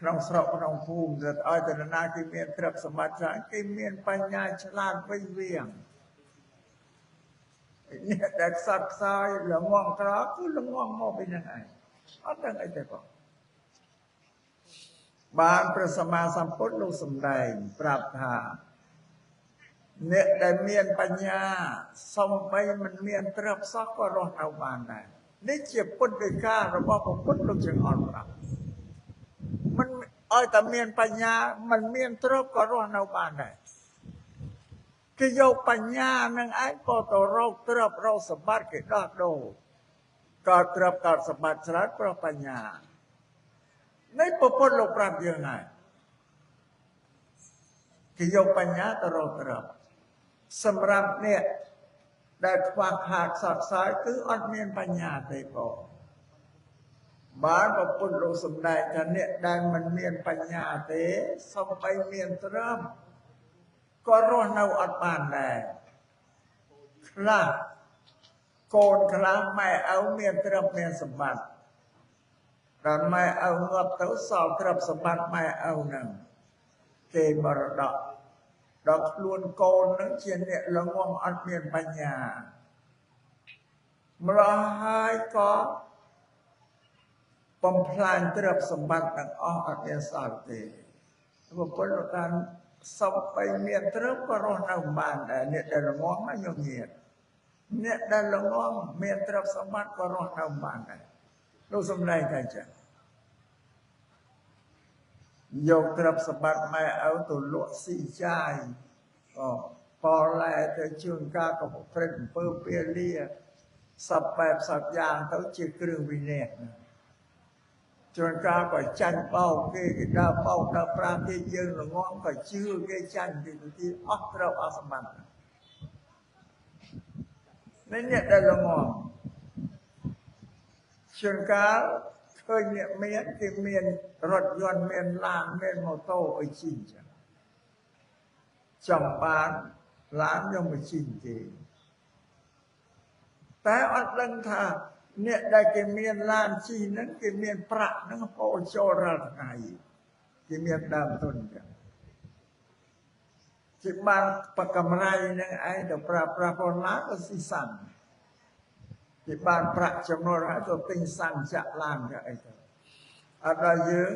ក្នុងស្រុកក្នុងភូមិទៅឲ្យតែណាគេមានទ្រព្យសម្បត្តិច្រើនគេមានបញ្ញាឆ្លាតវៃវៀងអ្នកដែលខ្សត់ខ្សោយល្ងងក្រគឺល្ងងមកពីហ្នឹងឯងអត់ដឹងអីទេបងបានព្រះសម្មាសម្ពុទ្ធលោកសម្ដែងប្រាប់ថាអ្នកដែលមានបញ្ញាសំបីមិនមានទ្រព្យសោះក៏រស់នៅបានដែរនេះជាពុទ្ធដីការបស់ព្រះពុទ្ធលោកចង្អុលប្រាប់មិនឲ្យតែមានបញ្ញាមិនមានទ្រព្យក៏រស់នៅបានដែរគេយកបញ្ញានឹងឯងក៏ទៅរកទ្រព្យរកសម្បត្តិគេដោះដូរកើតទ្រព្យកើតសម្បត្តិច្រើនព្រោះបញ្ញានេះព្រះពុទ្ធលោកប្រាប់យើងហើយគេយកបញ្ញាទៅរកទ្រព្យសម្រាប់អ្នកដែលខ្វះខាតសតសើគឺអត់មានបញ្ញាទេបងបានព្រះពុទ្ធលោកសម្ដែងថាអ្នកដែលមិនមានបញ្ញាទេសំបីមានទ្រព្យក៏រស់នៅអត់បានដែរខ្លះកូនខ្លះម៉ែឪមានទ្រព្យមានសម្បត្តិដល់ម៉ែឪងាប់ទៅសល់ទ្រព្យសម្បត្តិម៉ែឪហ្នឹងគេមរតកដល់ខ្លួនកូនហ្នឹងជាអ្នកល្ងងអត់មានបញ្ញាម្ល៉េះហើយក៏បំផ្លាញទ្រព្យសម្បត្តិទាំងអស់អត់មានសល់ទេព្រះពុទ្ធលោកថាសំបីមានទ្រព្យក៏រស់នៅបានដែរអ្នកដែលល្ងងណាញោមញាតអ្នកដែលល្ងងមានទ្រព្យសម្បត្តិក៏រស់នៅបានដែរលោកសម្ដែងថាចឹងយកទ្រព្យសម្បត្តិម៉ែឪទៅលក់ស៊ីចាយក៏ប៉ឡែទៅជួនកាលក៏ប្រព្រឹត្តអំពើពាលាសពបែបសពយ៉ាងទៅជាគ្រឿងវិន័យជួនកាលក៏ចាញ់បោកគេគេដើរបោកដើរប្រាស់គេយើងល្ងងក៏ជឿគេចាញ់គេទៅទៀតអស់ទ្រព្យអស់សម្បត្តិនេះអ្នកដែលល្ងង ជួនកាលឃើញអ្នកមានគេមានរថយន្តមានឡានមានម៉ូតូអីជិះចឹងចង់បានឡានយកមកជិះទេតែអត់ដឹងថាអ្នកដែលគេមានឡានជិះហ្នឹងគេមានប្រាក់ហ្នឹងហូរចូលរាល់ថ្ងៃគេមានដើមទុនចឹងគេបានបកម្រៃហ្នឹងឯងទៅប្រើប្រាស់ប៉ុន្មានក៏ស៊ីសាំងគេបានប្រាក់ចំណូលហើយទៅទិញសាំងចាក់ឡានចាក់អីទៅអត់ដល់យើង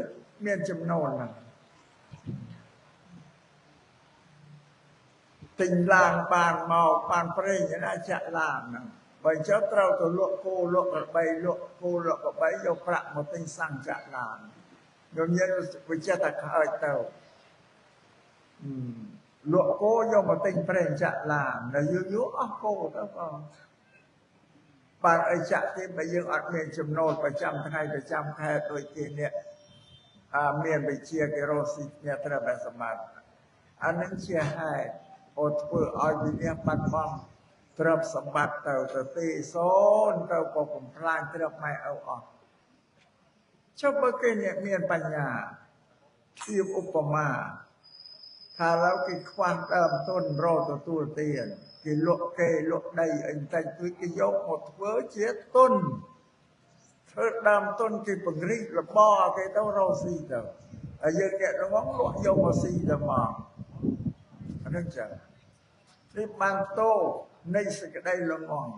មានចំណូលហ្នឹងទិញឡានបានមកបានប្រេងណាចាក់ឡានហ្នឹងបើចុះត្រូវទៅលក់គោលក់ក្របីលក់គោលក់ក្របីយកប្រាក់មកទិញសាំងចាក់ឡានខ្ញុំនិយាយវាចេះតែខើចទៅលក់គោយកមកទិញប្រេងចាក់ឡានដល់យូរយូរអស់គោទៅបងបានអីចាក់ទេបើយើងអត់មានចំណូលប្រចាំថ្ងៃប្រចាំខែដូចគេអ្នកមានវិជាគេរកស៊ីអ្នកត្រូវតែសម្បត្តិអានឹងជាហេតុអូធ្វើឲ្យវិញ្ញាបាត់បង់ទ្រព្យសម្បត្តិទៅទៅទីសូន្យទៅក៏បំផ្លាញទ្រព្យម៉ែឪអស់ចុះបើគេអ្នកមានបញ្ញាធៀបឧបមាថាឡូវគេខ្វះដើមទុនរកទទួលទានគេលក់គេលក់ដីអីបន្តិចគឺគេយកមកធ្វើជាទុនធ្វើដើមទុនគេពង្រីករបរគេទៅរកស៊ីទៅហើយយើងអ្នករងលក់យកមកស៊ីទៅមកអានឹងចឹងនេះបានតោនៃសេចក្តីល្ងង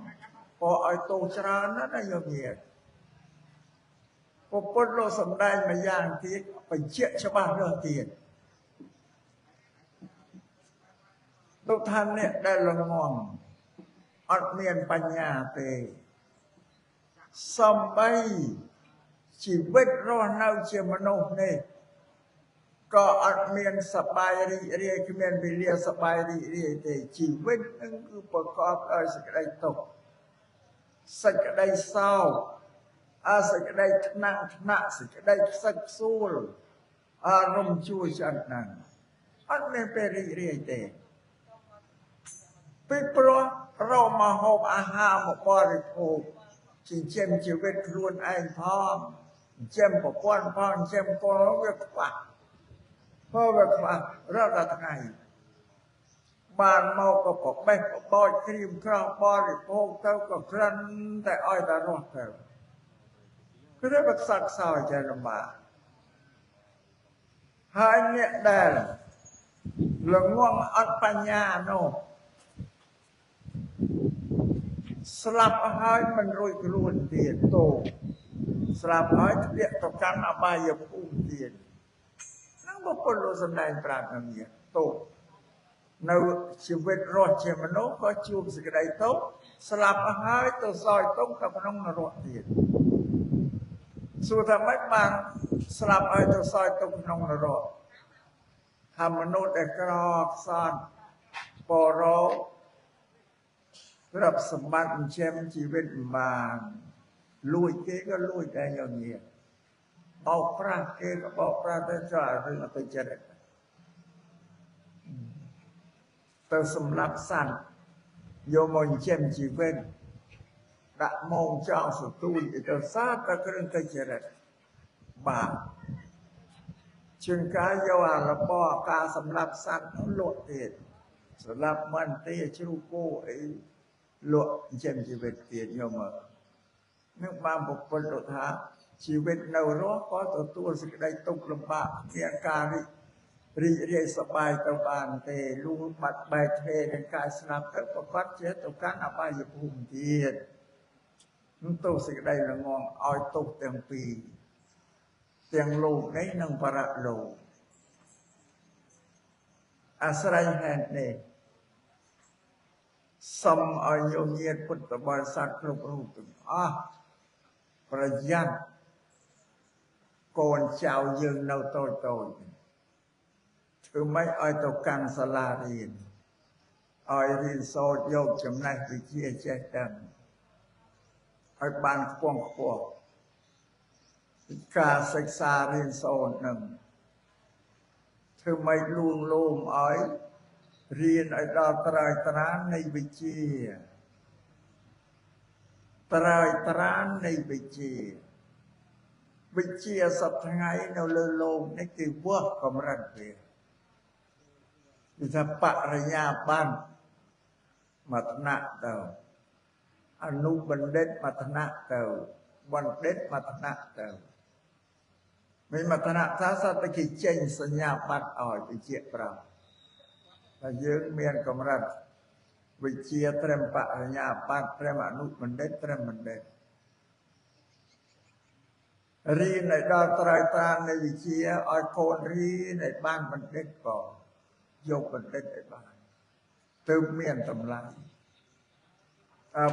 ពោឲ្យតោច្រើនណាស់ណាយោញាតិពុទ្ធលោកសម្ដែងមួយយ៉ាងទៀតបញ្ជាក់ច្បាស់លើសទៀតលោកថាអ្នកដែលល្ងងអត់មានបញ្ញាទេសំបីជីវិតរស់នៅជាមនុស្សនេះក៏អត់មានសប្បាយរីករាយគ្មានវេលាសប្បាយរីករាយទេជីវិតនឹងគឺប្រកបដោយសេចក្តីទុក្ខសេចក្តីសោកសេចក្តីថ្នាំងថ្នាក់សេចក្តីខ្សឹកខ្សួលអារម្មណ៍ជួយឆ្អិនហ្នឹងអត់មានពេលរីករាយទេពីព្រោះរកមកហូបអាហារមកបរិភោគចិញ្ចឹមជីវិតខ្លួនឯងផងចិញ្ចឹមប្រពន្ធផងចិញ្ចឹមកូនវាខ្វះព្រោះវាខ្វះរាល់ថ្ងៃបានមកក៏បបេះបបោចក្រៀមក្រោះបរិភោគទៅក៏ក្រិនតែឲ្យតែរស់ទៅគឺវាខ្សត់ខ្សោយចេះលំបាកហើយអ្នកដែលល្ងងអត់បញ្ញានោះស្លាប់ហើយមិនរួចខ្លួនទៀតតោស្លាប់ហើយធ្លាក់ទៅកាន់អបាយភូមិទៀតហ្នឹងបុគ្គលលោកសម្ដែងប្រាប់នឹងនេះតោនៅជីវិតរស់ជាមនុស្សក៏ជួបសេចក្តីទុក្ខស្លាប់ហើយទៅសោយទុក្ខទៅក្នុងនរកទៀតសួរថាម៉េចបានស្លាប់ហើយទៅសោយទុក្ខក្នុងនរកថាមនុស្សដែលក្រខ្សត់បរោទ្រព្យសម្បត្តិចិញ្ចឹមជីវិតមិនបានលួចគេក៏លួចដែរយកញាតិបោកប្រាស់គេក៏បោកប្រាស់ទៅចោលរឿងអតិចរិតទៅសម្លាប់សត្វយកមកចិញ្ចឹមជីវិតដាក់មងចង់សទួយទៅសាតែគ្រឿងតិចរិតបាទជាងការយកអារបរការសម្លាប់សត្វនោះលក់ទៀតសម្លាប់មិនទេជ្រូកគោអីលក់ចិញ្ចឹមជីវិតទៀតយកមកនឹងបានបុគ្គលលោកថាជីវិតនៅរស់ក៏ទទួលសេចក្តីទុក្ខលំបាកមានការរីករាយសប្បាយទៅបានទេលុះបាត់បែកធ្វេនឹងការស្លាប់ទៅប្រកាសជាទៅកាន់អបាយភូមិទៀតនឹងទោសសេចក្តីល្ងងឲ្យទោសទាំងពីរទាំងលោកនេះនិងបរលោកអាស្រ័យហេតុនេះសូមឲ្យញោមញាតិពុទ្ធបរិស័ទគ្រប់រូបទាំងអស់ប្រយ័ត្នកូនចៅយើងនៅតូចតូចធ្វើម៉េចឲ្យទៅកាន់សាលារៀនឲ្យរៀនសូត្រយកចំណេះវិជ្ជាចេះដឹងឲ្យបានខ្ពង់ខ្ពស់ការសិក្សារៀនសូត្រនឹងធ្វើម៉េចលួងលោមឲ្យរៀនឲ្យដល់ត្រើយត្រាននៃវិជ្ជា ត្រើយត្រាននៃវិជ្ជាវិជ្ជាសប្តាហ៍ថ្ងៃនៅលើលោកនេះគេវាស់កម្រិតវាគឺថាបរិញ្ញាបត្រមួយថ្នាក់ទៅអនុបណ្ឌិតមួយថ្នាក់ទៅបណ្ឌិតមួយថ្នាក់ទៅមានមួយថ្នាក់ថាសត្វតែគេចេញសញ្ញាបត្រឲ្យវិជ្ជាប្រាប់ថាយើងមានកម្រិតវិជ្ជាត្រឹមបរិញ្ញាបត្រត្រឹមអនុបណ្ឌិតត្រឹមបណ្ឌិតរៀនឲ្យដល់ត្រើយត្រាននៃវិជ្ជាឲ្យកូនរៀនឲ្យបានបណ្ឌិតក៏យកបណ្ឌិតឲ្យបានទើបមានតម្លៃ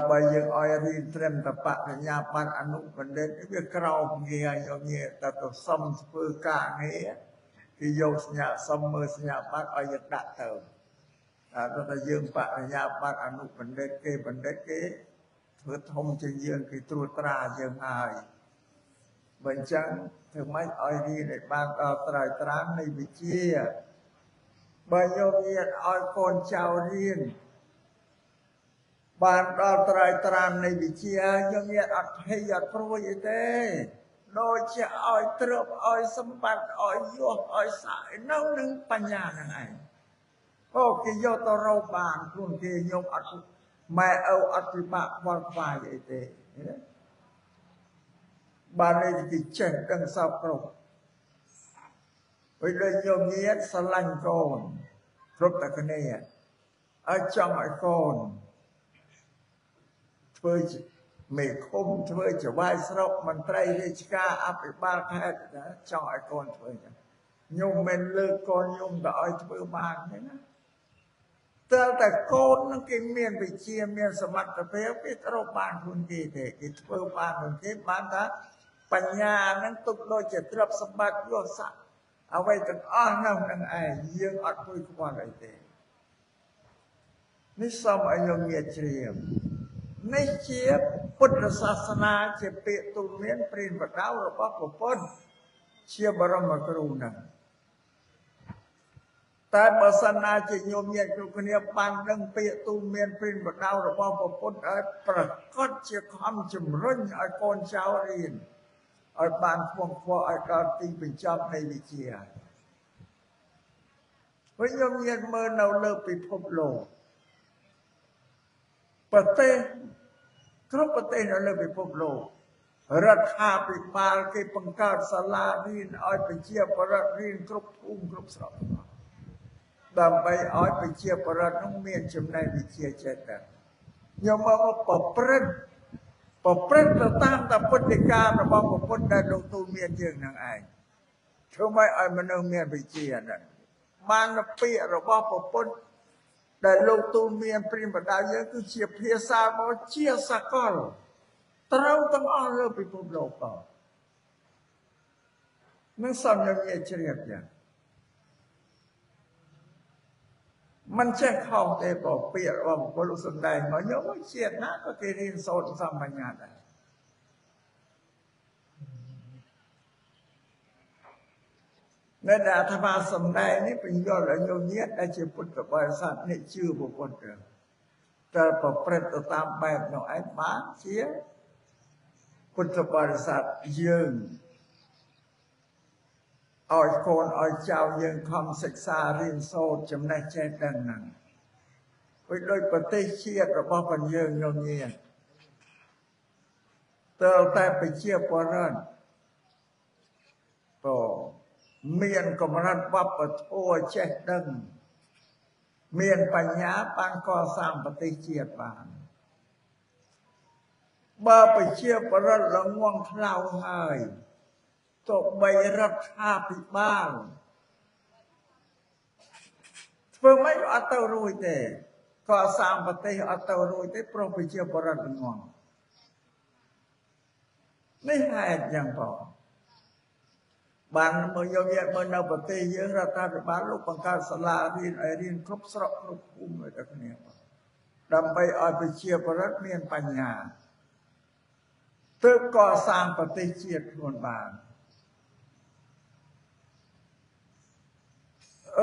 បើយើងឲ្យរៀនត្រឹមតែបរិញ្ញាបត្រអនុបណ្ឌិតវាក្រោមងារយកងារតែទៅសុំធ្វើការងារគេយកសញ្ញាសុំមើលសញ្ញាបត្រឲ្យយើងដាក់ទៅតែយើងបរិញ្ញាបត្រអនុបណ្ឌិតគេបណ្ឌិតគេធ្វើធំជាងយើងគេត្រួតត្រាយើងហើយបើអញ្ចឹងធ្វើម៉េចឲ្យរៀនឲ្យបានដល់ត្រើយត្រាននៃវិជ្ជាបើយករៀនឲ្យកូនចៅរៀនបានដល់ត្រើយត្រាននៃវិជ្ជាយើងរៀនអត់ភ័យអត់ព្រួយអីទេដូចជាឲ្យទ្រព្យឲ្យសម្បត្តិឲ្យយសឲ្យស័ក្តិនៅនឹងបញ្ញាហ្នឹងឯងអូគេយកទៅរកបានខ្លួនគេញោមអត់ម៉ែឪអត់ពិបាកខ្វល់ខ្វាយអីទេបាននេះគេចេះដឹងសពគ្រប់ពេលដូចញោមញាតស្រឡាញ់កូនគ្រប់តែគ្នាឲ្យចង់ឲ្យកូនធ្វើមេឃុំធ្វើចៅហ្វាយស្រុកមន្ត្រីរាជការអភិបាលខេត្តចង់ឲ្យកូនធ្វើចឹងញោមមិនលើកកូនញោមទៅឲ្យធ្វើបានទេណាតែកូននឹងគេមានវិជ្ជាមានសមត្ថភាពគេត្រូវបានខ្លួនគេទេគេធ្វើបានខ្លួនគេបានថាបញ្ញានឹងទុកដូចជាទ្រព្យសម្បត្តិយស័ក្តិអ្វីទាំងអស់នៅនឹងឯងយើងអត់ព្រួយខ្វល់អីទេនេះសូមឲ្យញោមញាតិជ្រាបនេះជាពុទ្ធសាសនាជាពាក្យទូន្មានព្រានបដៅរបស់ព្រះពុទ្ធជាបរមគ្រូហ្នឹងតែបើសិនណាជាញោមញាតិគ្រប់គ្នាបានដឹងពាក្យទូន្មានព្រានបដៅរបស់ព្រះពុទ្ធឲ្យប្រកាសជាខំជំរុញឲ្យកូនចៅរៀនឲ្យបានខ្ពង់ខ្ពស់ឲ្យដល់ទីបញ្ចប់នៃវិជ្ជាវិញញោមញាតិមើលនៅលើពិភពលោកប្រទេសគ្រប់ប្រទេសនៅលើពិភពលោករដ្ឋាភិបាលគេបង្កើតសាលារៀនឲ្យប្រជាពលរដ្ឋរៀនគ្រប់ភូមិគ្រប់ស្រុកដើម្បីឲ្យប្រជាពលរដ្ឋនោះមានចំណេះវិជ្ជាចេះដឹងខ្ញុំមកប្រព្រឹត្តទៅតាមតែពុទ្ធិការបស់ព្រះពុទ្ធដែលលោកទូលមានយើងនឹងឯងធ្វើម៉េចឲ្យមនុស្សមានវិជ្ជាហ្នឹងបានពាក្យរបស់ព្រះពុទ្ធដែលលោកទូលមានព្រានបដៅយើងគឺជាភាសារបស់ជាសកលត្រូវទាំងអស់លើពិភពលោកក៏នឹងសំញញាជ្រាបយ៉ាងមិនចេះខុសទេបើពាក្យរបស់បុគ្គលលោកសំដែងមកយកមកជាតិណាក៏គេរៀនសូត្រសម្បញ្ញាដែរនៅដែលអាត្មាសំដែងនេះបញ្យល់ឲ្យញោមញាតិដែលជាពុទ្ធបរិស័ទនេះជឿព្រះពុទ្ធតែប្រព្រឹត្តទៅតាមបែបនោះឯងបានជាពុទ្ធបរិស័ទយើងឲ្យកូនឲ្យចៅយើងខំសិក្សារៀនសូត្រចំណេះចេះដឹងហ្នឹងដូចប្រទេសជាតិរបស់បញ្យើងញោមញាតិតែប្រជាពលរដ្ឋក៏មានកម្រិតវប្បធម៌ចេះដឹងមានបញ្ញាបានកសាងប្រទេសជាតិបានបើប្រជាពលរដ្ឋល្ងងខ្លៅហើយទោះបីរដ្ឋាភិបាលធ្វើម៉េចអត់ទៅរួចទេកសាងប្រទេសអត់ទៅរួចទេព្រោះប្រជាពលរដ្ឋល្ងងនេះហេតុយ៉ាងបងបានមកយកយកមើលនៅប្រទេសយើងរដ្ឋាភិបាលលោកបង្កើតសាលារៀនឲ្យរៀនគ្រប់ស្រុកគ្រប់ភូមិឲ្យដល់គ្នាដើម្បីឲ្យប្រជាពលរដ្ឋមានបញ្ញាទើបកសាងប្រទេសជាតិខ្លួនបាន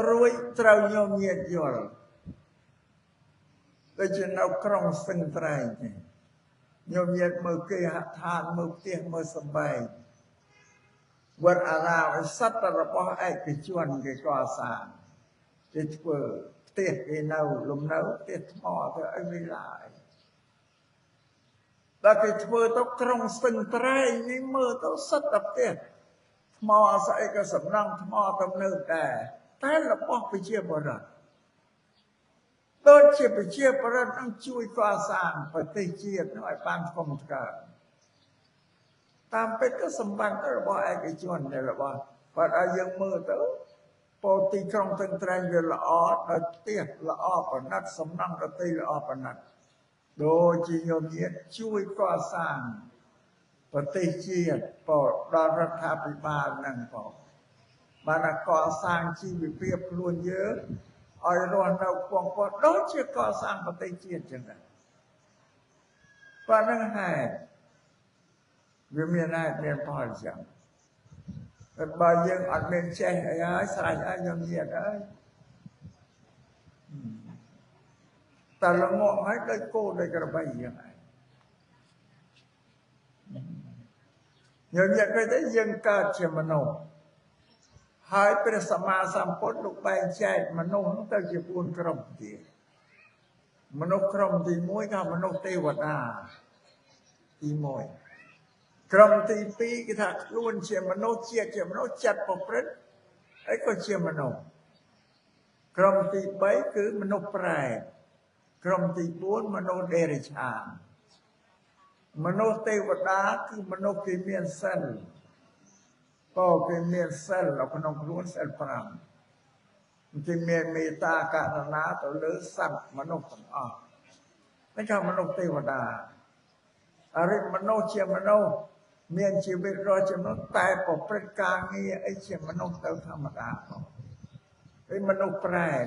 រួចត្រូវញោមញាតិយល់ដូចជានៅក្រុងស្ទឹងត្រែងទេ ញោមញាតមើលគេហដ្ឋានមើលផ្ទះមើលសំបែងវត្តអារាមសត្វរបស់ឯកជនគេកសាងគេធ្វើផ្ទះគេនៅលំនៅផ្ទះថ្មទៅអីវិឡាយដល់គេធ្វើទៅក្រុងស្ទឹងត្រែងនេះមើលទៅសិតតែផ្ទះថ្មស្អីក៏សំណង់ថ្មទំនើបដែរតែរបស់ប្រជាពលរដ្ឋដូចជាប្រជាពលរដ្ឋនឹងជួយកសាងប្រទេសជាតិនឹងឲ្យបានធំថ្កើងតាមពិតក៏សម្បត្តិរបស់ឯកជនដែររបស់បើឲ្យយើងមើលទៅពោទីក្រុងស្ទឹងត្រែងវាល្អដោយផ្ទះល្អប្រណិតសំណង់ដទៃល្អប្រណិតដូចជាញោមញាតជួយកសាងប្រទេសជាតិពោដល់រដ្ឋាភិបាលនឹងពោបានកសាងជីវភាពខ្លួនយើងឲ្យរស់នៅគង់គដូចជាកសាងប្រទេសជាតិចឹងដែរប៉ុណ្្នឹងហេតុវាមានហេតុមានផលចឹងតែបើយើងអត់មានចេះអីហើយស្រេចហើយញោមញាតអើយតែល្ងងហើយដូចគោដូចក្របីយ៉ាងឯងញោមញាតឃើញទេយើងកើតជាមនុស្សហើយព្រះសម្មាសម្ពុទ្ធលោកបែងចែកមនុស្សទៅជា4ក្រុមទៀតមនុស្សក្រុមទី1គេមនុស្សទេវតាទី1ក្រុមទី2គេថាខ្លួនជាមនុស្សជាមនុស្សចិត្តប្រព្រឹត្តអីក៏ជាមនុស្សក្រុមទី3គឺមនុស្សប្រែតក្រុមទី4មនុស្សដេរិឆានមនុស្សទេវតាគឺមនុស្សគេមានសិលក៏គេមានសិលនៅក្នុងខ្លួនសិល5គេមានមេត្តាករុណាទៅលើសត្វមនុស្សទាំងអស់នេះគេមនុស្សទេវតាអរិយមនុស្សជាមនុស្សមានជីវិតរស់ជាមនុស្សតែប្រព្រឹត្តការងារអីជាមនុស្សទៅធម្មតាផងហើយមនុស្សប្រែត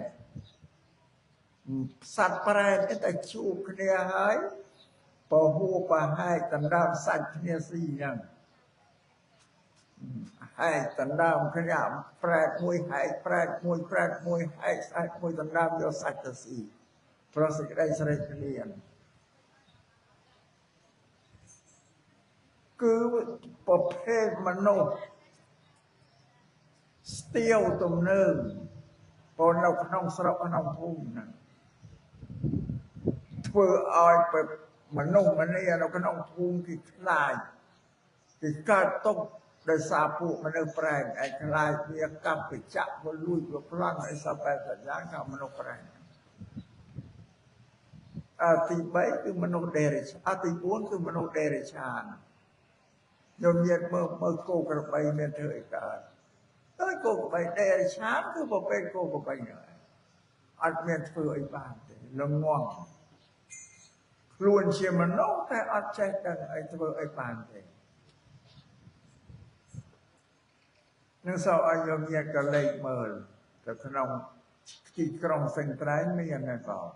សត្វប្រែតតែជួបគ្នាហើយពហូបហែកដណ្ដើមសាច់គ្នាស៊ីហ្នឹងហែកដណ្ដើមគ្នាប្រែតមួយហែកប្រែតមួយប្រែតមួយហែកសាច់មួយដណ្ដើមយកសាច់ទៅស៊ីព្រោះសេចក្តីស្រេកឃ្លានគឺប្រភេទមនុស្សស្ទាវទំនើងព្រោះនៅក្នុងស្រុកក្នុងភូមិហ្នឹងធ្វើឲ្យមនុស្សម្នានៅក្នុងភូមិគេខ្លាចគេកើតទុក្ខដោយសារពួកមនុស្សប្រែងឯខ្លាចវាកាប់ពិចាក់វាលួចវាប្លន់អីសពបែបយ៉ាងក៏មនុស្សប្រែងអាទី3គឺមនុស្សដេរិឆាទី4គឺមនុស្សដេរិឆានញោមញាតមើលមើលគោក្របីមានធ្វើអីកើតទៅគោក្របីដេរិឆានគឺប្រភេទគោក្របីហ្នឹងអត់មានធ្វើអីបានទេល្ងងខ្លួនជាមនុស្សតែអត់ចេះដឹងអីធ្វើអីបានទេនឹងសោឲ្យញោមញាតក៏លេខមើលទៅក្នុងទីក្រុងស្ទឹងត្រែងមានតែបង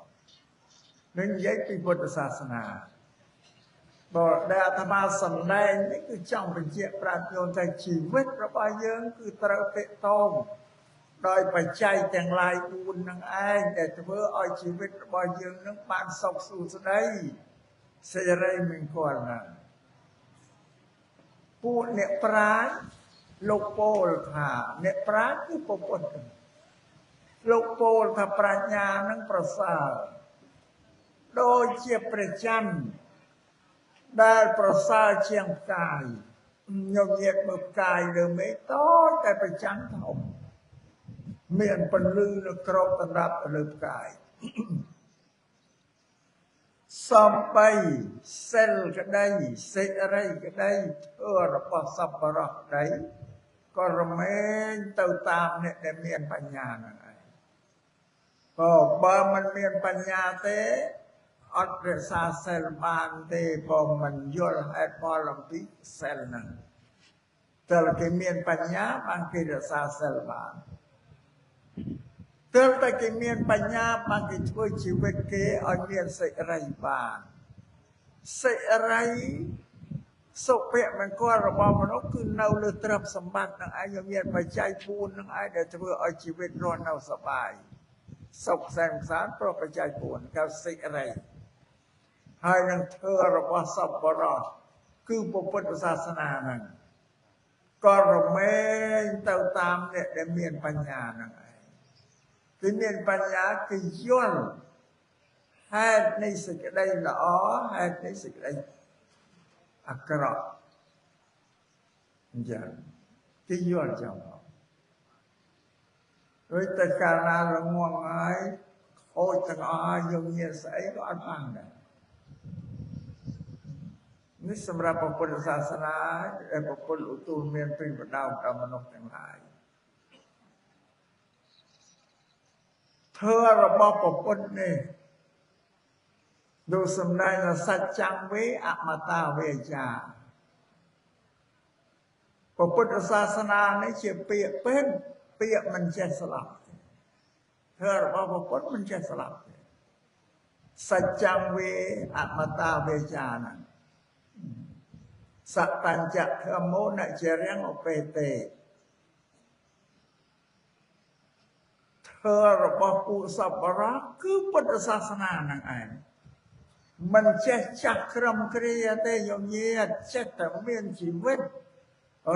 នឹងនិយាយពីពុទ្ធសាសនាបើដែលអាត្មាសម្ដែងនេះគឺចង់បញ្ជាក់ប្រាប់ញោមថាជីវិតរបស់យើងគឺត្រូវតេតងដោយបច្ច័យទាំងឡាយ4នឹងឯងដែលធ្វើឲ្យជីវិតរបស់យើងនឹងបានសុខសួស្តីសិរីមង្គលណាពួកអ្នកប្រាជ្ញលោកពោលថាអ្នកប្រាជ្ញគឺពុទ្ធលោកពោលថាប្រាជ្ញានឹងប្រសើរដូចជាព្រះច័ន្ទដែលប្រសើរជាងផ្កាយញោមញាតមើលផ្កាយលើមេឃតូចតែព្រះច័ន្ទធំមានពន្លឺនៅក្របដណ្ដប់លើផ្កាយសំបីសិលក្តីសិរីក្តីធ្វើរបស់សប្បុរសក្តីក៏រមែងទៅតាមអ្នកដែលមានបញ្ញាហ្នឹងឯងក៏បើមិនមានបញ្ញាទេអត់រក្សាសិលបានទេព្រោះមិនយល់ហេតុផលអំពីសិលហ្នឹងតែគេមានបញ្ញាបានគេរក្សាសិលបានទើបតែគេមានបញ្ញាបានគេធ្វើជីវិតគេឲ្យមានសិរីបានសិរីសុភមង្គលរបស់មនុស្សគឺនៅលើទ្រព្យសម្បត្តិនឹងឯងមានបច្ច័យ4នឹងឯងដែលធ្វើឲ្យជីវិតរស់នៅសប្បាយសុខសែនសានព្រោះបច្ច័យ4គេសិរី ហើយនឹងធ្វើរបស់សប្បុរសគឺពុទ្ធសាសនាហ្នឹងក៏រមែងទៅតាមអ្នកដែលមានបញ្ញាហ្នឹងឯងគឺមានបញ្ញាគឺយល់ហេតុនៃសេចក្តីល្អហេតុនៃសេចក្តីអាក្រក់អញ្ចឹងគឺយល់ចឹងដូចតែកាលណាល្ងងហើយខូចទាំងអស់ហើយយកញាស្អីក៏អត់បានដែរនេះសម្រាប់ពុទ្ធសាសនាដែលពុទ្ធឧទូលមានពីបដៅដល់មនុស្សទាំងឡាយធម៌របស់ពុទ្ធនេះដូចសម្ដែងថាសច្ចំវេអមតាវេចាពុទ្ធសាសនានេះជាពាក្យពេញពាក្យមិនចេះស្លាប់ធម៌របស់ពុទ្ធមិនចេះស្លាប់សច្ចំវេអមតាវេចាហ្នឹងសតញ្ចៈធម្មោនជារៀងឧបេទេធម៌របស់ពួកសប្បុរសគឺពុទ្ធសាសនាហ្នឹងឯងមិនចេះចាស់ក្រំគ្រាទេញញាតចេះតែមានជីវិត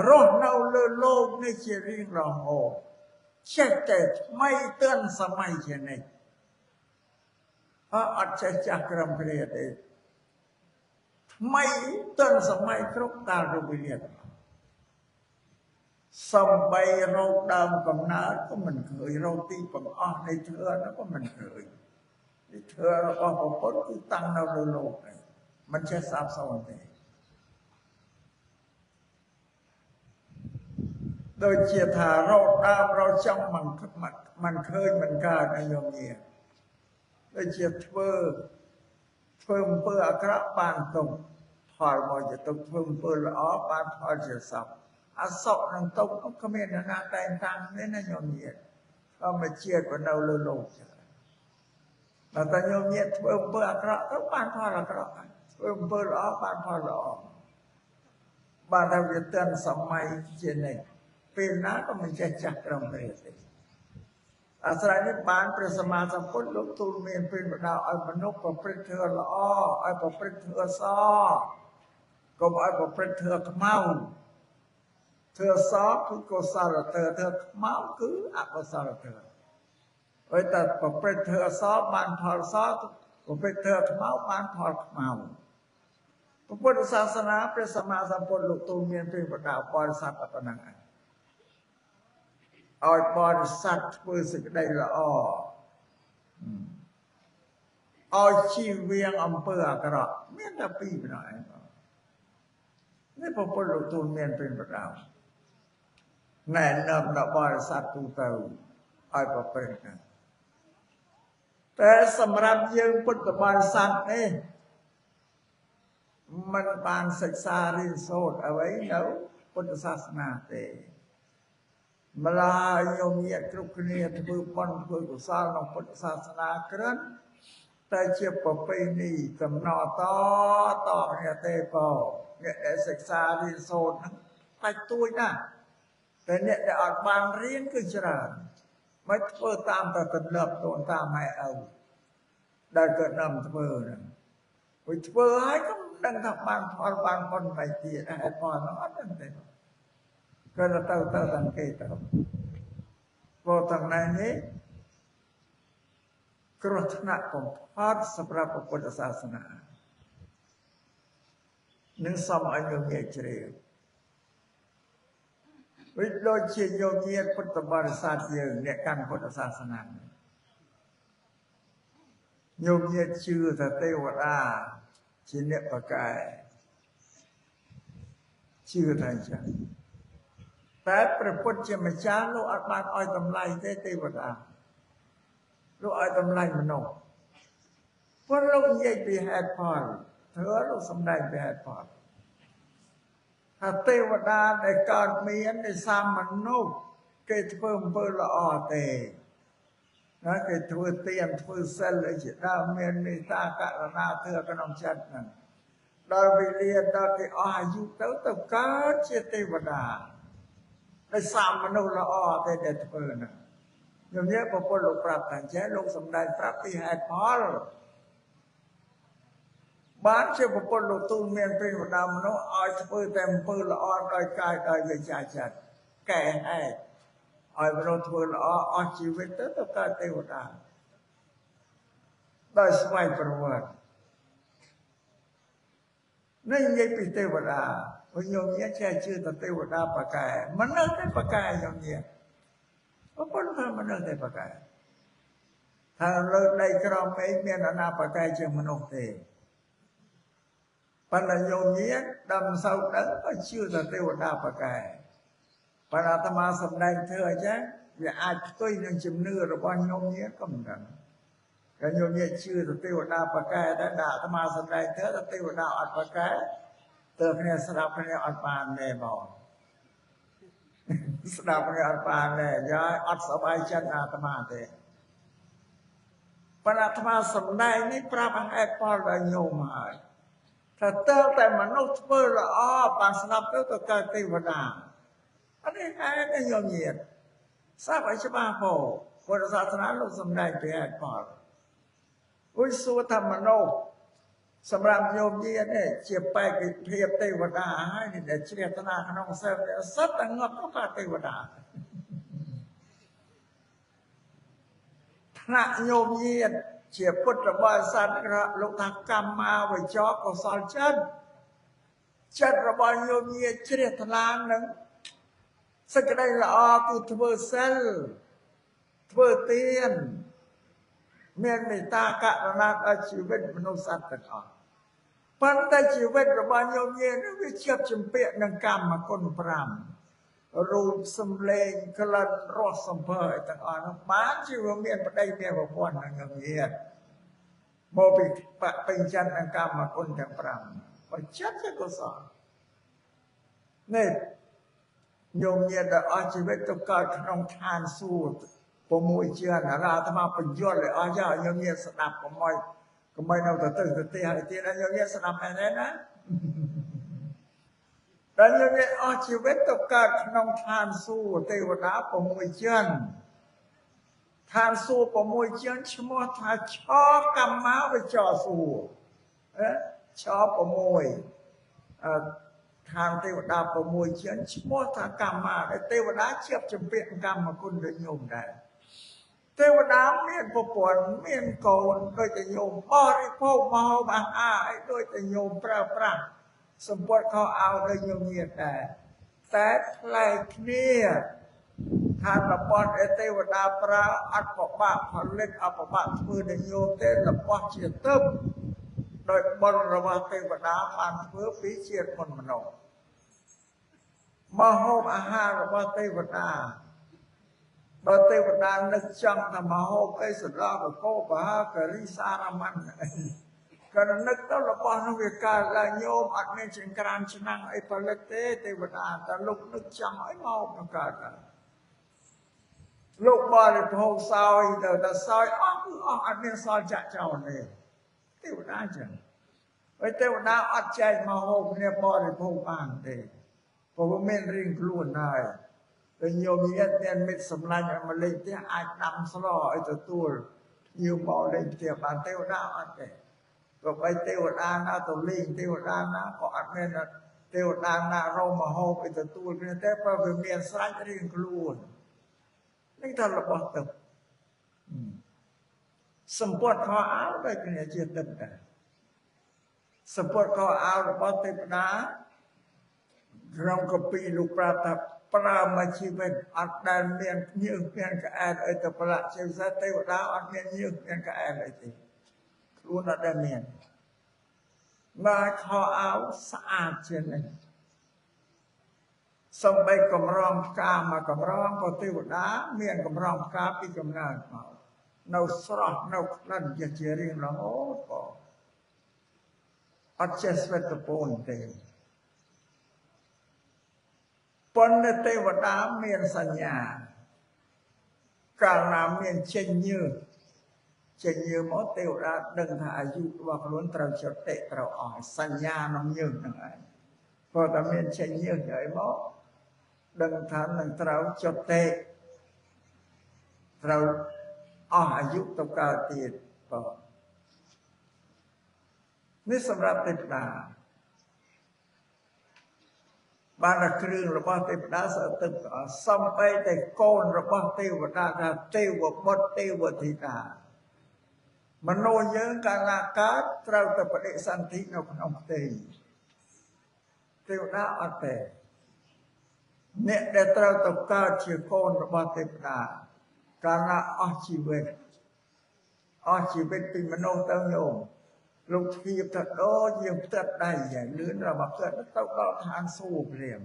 រស់នៅលើលោកនេះជារៀងរហូតចេះតែថ្មីទឿនសម័យជានិច្ចអត់ចេះចាស់ក្រំគ្រាទេថ្មីទឿនសម័យគ្រប់កាលវេលាសំបីរោគដើមកំណើតក៏មិនឃើញរោគទីបង្អស់នៃធឿនក៏មិនឃើញនេះធម៌របស់ពុទ្ធគឺតាំងនៅលើលោកនេះមិនចេះសាបសូន្យទេដូចជាថារោគដើមរោគចង់មិនឃើញមិនកើតអញញាដូចជាធ្វើអំពើអាក្រក់បានទុកផលមកជាទុកធ្វើអំពើល្អបានផលជាសពអសុខនឹងទុកនោះគ្មានអ្នកណាតែងតាំងទេណាញោមញាធម្មជាតិក៏នៅលើលោកចឹងតែញោមញាធ្វើអំពើអាក្រក់ទៅបានផលអាក្រក់ធ្វើអំពើល្អបានផលល្អបានតែវាទាន់សម័យជានិច្ចពេលណាក៏មិនចេះចាស់ក្រំទេអាស្រ័យនេះបានព្រះសម្មាសម្ពុទ្ធលោកទូលមានពេលបដៅឲ្យមនុស្សប្រព្រឹត្តធ្វើល្អឲ្យប្រព្រឹត្តធ្វើសកុំឲ្យប្រព្រឹត្តធ្វើខ្មៅធ្វើសគឺកុសលធម៌ធ្វើខ្មៅគឺអកុសលធម៌ហើយតែប្រព្រឹត្តធ្វើសបានផលសប្រព្រឹត្តធ្វើខ្មៅបានផលខ្មៅពុទ្ធសាសនាព្រះសម្មាសម្ពុទ្ធលោកទូលមានពេលបដៅបរិស័ទប៉ុណ្ណឹងឯងឲ្យបរិស័ទធ្វើសេចក្តីល្អឲ្យជៀសវាងអំពើអាក្រក់មានតែពីរប៉ុណ្ណោះឯងនេះពុទ្ធលោកទូលមានពេលបដៅណែនាំដល់បរិស័ទទូទៅឲ្យប្រព្រឹត្តហ្នឹងតែសម្រាប់យើងពុទ្ធបរិស័ទនេះមិនបានសិក្សារៀនសូត្រអ្វីនៅពុទ្ធសាសនាទេម្ល៉េះញោមញាតិគ្រប់គ្នាធ្វើបុណ្យធ្វើកុសលក្នុងពុទ្ធសាសនាក្រិនតែជាប្រពៃណីកំណត់តតគ្នាទេបងអ្នកដែលសិក្សារៀនសូត្រហ្នឹងបាច់ទួយណាស់តែអ្នកដែលអត់បានរៀនគឺច្រើនមិនធ្វើតាមតែទម្លាប់តូនតាមម៉ែឪដែលគាត់នាំធ្វើហ្នឹងព្រោះធ្វើហើយក៏មិនដឹងថាបានផលបានបុណ្យមិនទៀតហេតុផលហ្នឹងអត់ដឹងទេគាត់ទៅទៅតាមគេទៅព្រោះទាំងនេះគ្រោះថ្នាក់បំផុតសម្រាប់ពុទ្ធសាសនានឹងសូមឲ្យញោមញាតិជ្រាបវិដូចជាញោមញាតិពុទ្ធបរិស័ទយើងអ្នកកាន់ពុទ្ធសាសនាញោមញាតិជឿថាទេវតាជាអ្នកប្រកែជឿថាអញ្ចឹងតែព្រះពុទ្ធជាម្ចាស់លោកអត់បានឲ្យតម្លៃទេទេវតាលោកឲ្យតម្លៃមនុស្សព្រោះលោកនិយាយពីហេតុផលធ្វើលោកសម្ដែងពីហេតុផលថាទេវតាដែលកើតមានដោយសារមនុស្សគេធ្វើអំពើល្អទេណាគេធ្វើទានធ្វើសិលអីជាដើមមានមេត្តាករុណាធ្វើក្នុងចិត្តហ្នឹងដល់វេលាដល់គេអស់អាយុទៅទៅកើតជាទេវតាដោយសារមនុស្សល្អទេដែលធ្វើហ្នឹងខ្ញុំនិយាយពុទ្ធលោកប្រាប់ថាចេះលោកសម្ដែងប្រាប់ពីហេតុផល បានជាប្រពន្ធលោកទូលមានព្រិនបដាមនុស្សឲ្យធ្វើតែអំពើល្អដោយកាយដោយវាចាចិត្តកែហេតុឲ្យមនុស្សធ្វើល្អអស់ជីវិតទៅទៅកើតទេវតាដោយស្វ័យប្រវត្តិនេះនិយាយពីទេវតាព្រោះញោមញាចេះជឿទៅទេវតាបកែមនុស្សទេបកែញោមញាប្រពន្ធថាមនុស្សទេបកែថាលើដីក្រោមមេឃមានអាណាបកែជាងមនុស្សទេប៉ុន្តែញោមញាដើមសូវដឹងក៏ជឿទៅទេវតាបកែប៉ុន្តែអាត្មាសម្ដែងធ្វើអញ្ចឹងវាអាចផ្ទុយនឹងជំនឿរបស់ញោមញាក៏មិនដឹងក៏ញោមញាជឿទៅទេវតាបកែដែរដាក់អាត្មាសម្ដែងធ្វើទៅទេវតាអត់បកែទៅគ្នាស្ដាប់គ្នាអត់បានទេបងស្ដាប់គ្នាអត់បានទេយាយអត់សប្បាយចិត្តអាត្មាទេប៉ុន្តែអាត្មាសម្ដែងនេះប្រាប់ហេតុផលដល់ញោមហើយថាតើតែមនុស្សធ្វើល្អបានស្ដាប់ទៅទៅកើតទេវតាអត់នេះហេតុទេញោមញាតស្ដាប់ឲ្យច្បាស់ផងពុទ្ធសាសនាលោកសម្ដែងពីហេតុផលអ៊ុយសួរថាមនុស្សសម្រាប់ញោមញាតនេះជាបេក្ខភាពទេវតាហើយនេះដែលជ្រះថ្លាក្នុងសិលសិតតែងាប់ទៅកើតទេវតាថ្នាក់ញោមញាតជាពុទ្ធបរិស័ទលោកថាកម្មាវិចរកុសលចិត្តចិត្តរបស់ញោមញាតជ្រះថ្លានឹងសេចក្តីល្អគឺធ្វើសិលធ្វើទានមានមេត្តាករុណាដល់ជីវិតមនុស្សសត្វទាំងអស់ប៉ុន្តែជីវិតរបស់ញោមញាតនេះវាជាប់ជំពាក់នឹងកម្មគុណ5រូបសម្លេងក្លិនរសសំភើអីទាំងអស់នោះបានជាវាមានប្តីមានប្រពន្ធនឹងញោមញាតមកពីពេញចិត្តនឹងកម្មគុណទាំង5បើចិត្តជាកុសលនេះញោមញាតដល់អស់ជីវិតទៅកើតក្នុងឋានសួគ៌6ជាអារាអាត្មាបញ្យល់ឲ្យអស់ចាញោមញាតស្ដាប់កុំឲ្យនៅទៅទៅទេហើយទៀតញោមញាតស្ដាប់មែនទេណាដល់ញោមញាតអស់ជីវិតទៅកើតក្នុងឋានសួគ៌ទេវតា6ជាឋានសួគ៌6ជាឈ្មោះថាឆកម្មាវិចរសួគ៌ឆ6ឋានទេវតា6ជាឈ្មោះថាកម្មាដែលទេវតាជាប់ជំពាក់កម្មគុណដូចញោមដែរទេវតាមានប្រពន្ធមានកូនដូចតែញោមបរិភោគមហូបអាហារអីដូចតែញោមប្រើប្រាស់សម្ពត់ខោអាវដូចញោមញាតដែរតែប្លែកគ្នាថារបស់ទេវតាប្រើអត់ពិបាកផលិតអត់ពិបាកធ្វើដូចញោមទេរបស់ជាទឹកដោយបុណ្យរបស់ទេវតាបានធ្វើពីជាតិមុនមនុស្សមហូបអាហាររបស់ទេវតាបើទេវតានឹកចង់ថាមហូបអីសឡកកោបហាការីសារមន្តអីក៏នឹកទៅរបស់នោះវាកើតឡើងញោមអត់មានចង្ក្រានឆ្នាំងអីផលិតទេទេវតាតែលោកនឹកចង់អីមកនឹងកើតឡើងលោកបរិភោគសោយទៅតែសោយអស់គឺអស់អត់មានសល់ចាក់ចោលទេទេវតាចឹងហើយទេវតាអត់ចែកមកហូបគ្នាបរិភោគបានទេព្រោះមានរៀងខ្លួនហើយតែញោមញាតមានមិត្តសម្លាញ់ឲ្យមកលេងផ្ទះអាចដាំស្លឲ្យទទួលញោមមកលេងផ្ទះបានទេវតាអត់ទេទោះបីទេវតាណាទៅលេងទេវតាណាក៏អត់មានទេវតាណារកមកហូបឲ្យទទួលគ្នាទេព្រោះវាមានស្រេចរៀងខ្លួននេះថារបស់ទឹកសម្ពត់ខោអាវដូចគ្នាជាទឹកដែរសម្ពត់ខោអាវរបស់ទេវតាក្នុងកពីលោកប្រាប់ថាប្រើមួយជីវិតអត់ដែលមានញើសមានក្អែកអីទៅប្រឡាក់ជាពិសេសទេវតាអត់មានញើសមានក្អែកអីទេខ្លួនអត់ដែលមានមកខោអាវស្អាតជាងនេះសំបីកម្រងផ្កាមកកម្រងក៏ទេវតាមានកម្រងផ្កាពីកំណើតមកនៅស្រស់នៅក្លិនជារៀងរហូតក៏អត់ចេះស្វិតតពូនទេប៉ុន្តែទេវតាមានសញ្ញាកាលណាមានចេញញើសចេញញើសមកទេវតាដឹងថាអាយុរបស់ខ្លួនត្រូវចតិត្រូវអស់សញ្ញាក្នុងញើសហ្នឹងឯងព្រោះតែមានចេញញើសហើយមកដឹងថានឹងត្រូវចតិត្រូវអស់អាយុទៅកើតទៀតបង នេះសម្រាប់ទេវតាបានតែគ្រឿងរបស់ទេវតាសទឹកសំបីតែកូនរបស់ទេវតាថាទេវបុត្រទេវធីតាមនុស្សយើងកាលណាកើតត្រូវតែបដិសន្ធិនៅក្នុងផ្ទៃទេវតាអត់ទេអ្នកដែលត្រូវទៅកើតជាកូនរបស់ទេវតាកាលណាអស់ជីវិតអស់ជីវិតពីមនុស្សទៅញោមលោកធៀបថាដូចយើងផ្ទាត់ដៃយ៉ាងលឿនរបស់ផ្ទាត់ទៅដល់ឋានសួគ៌ព្រាម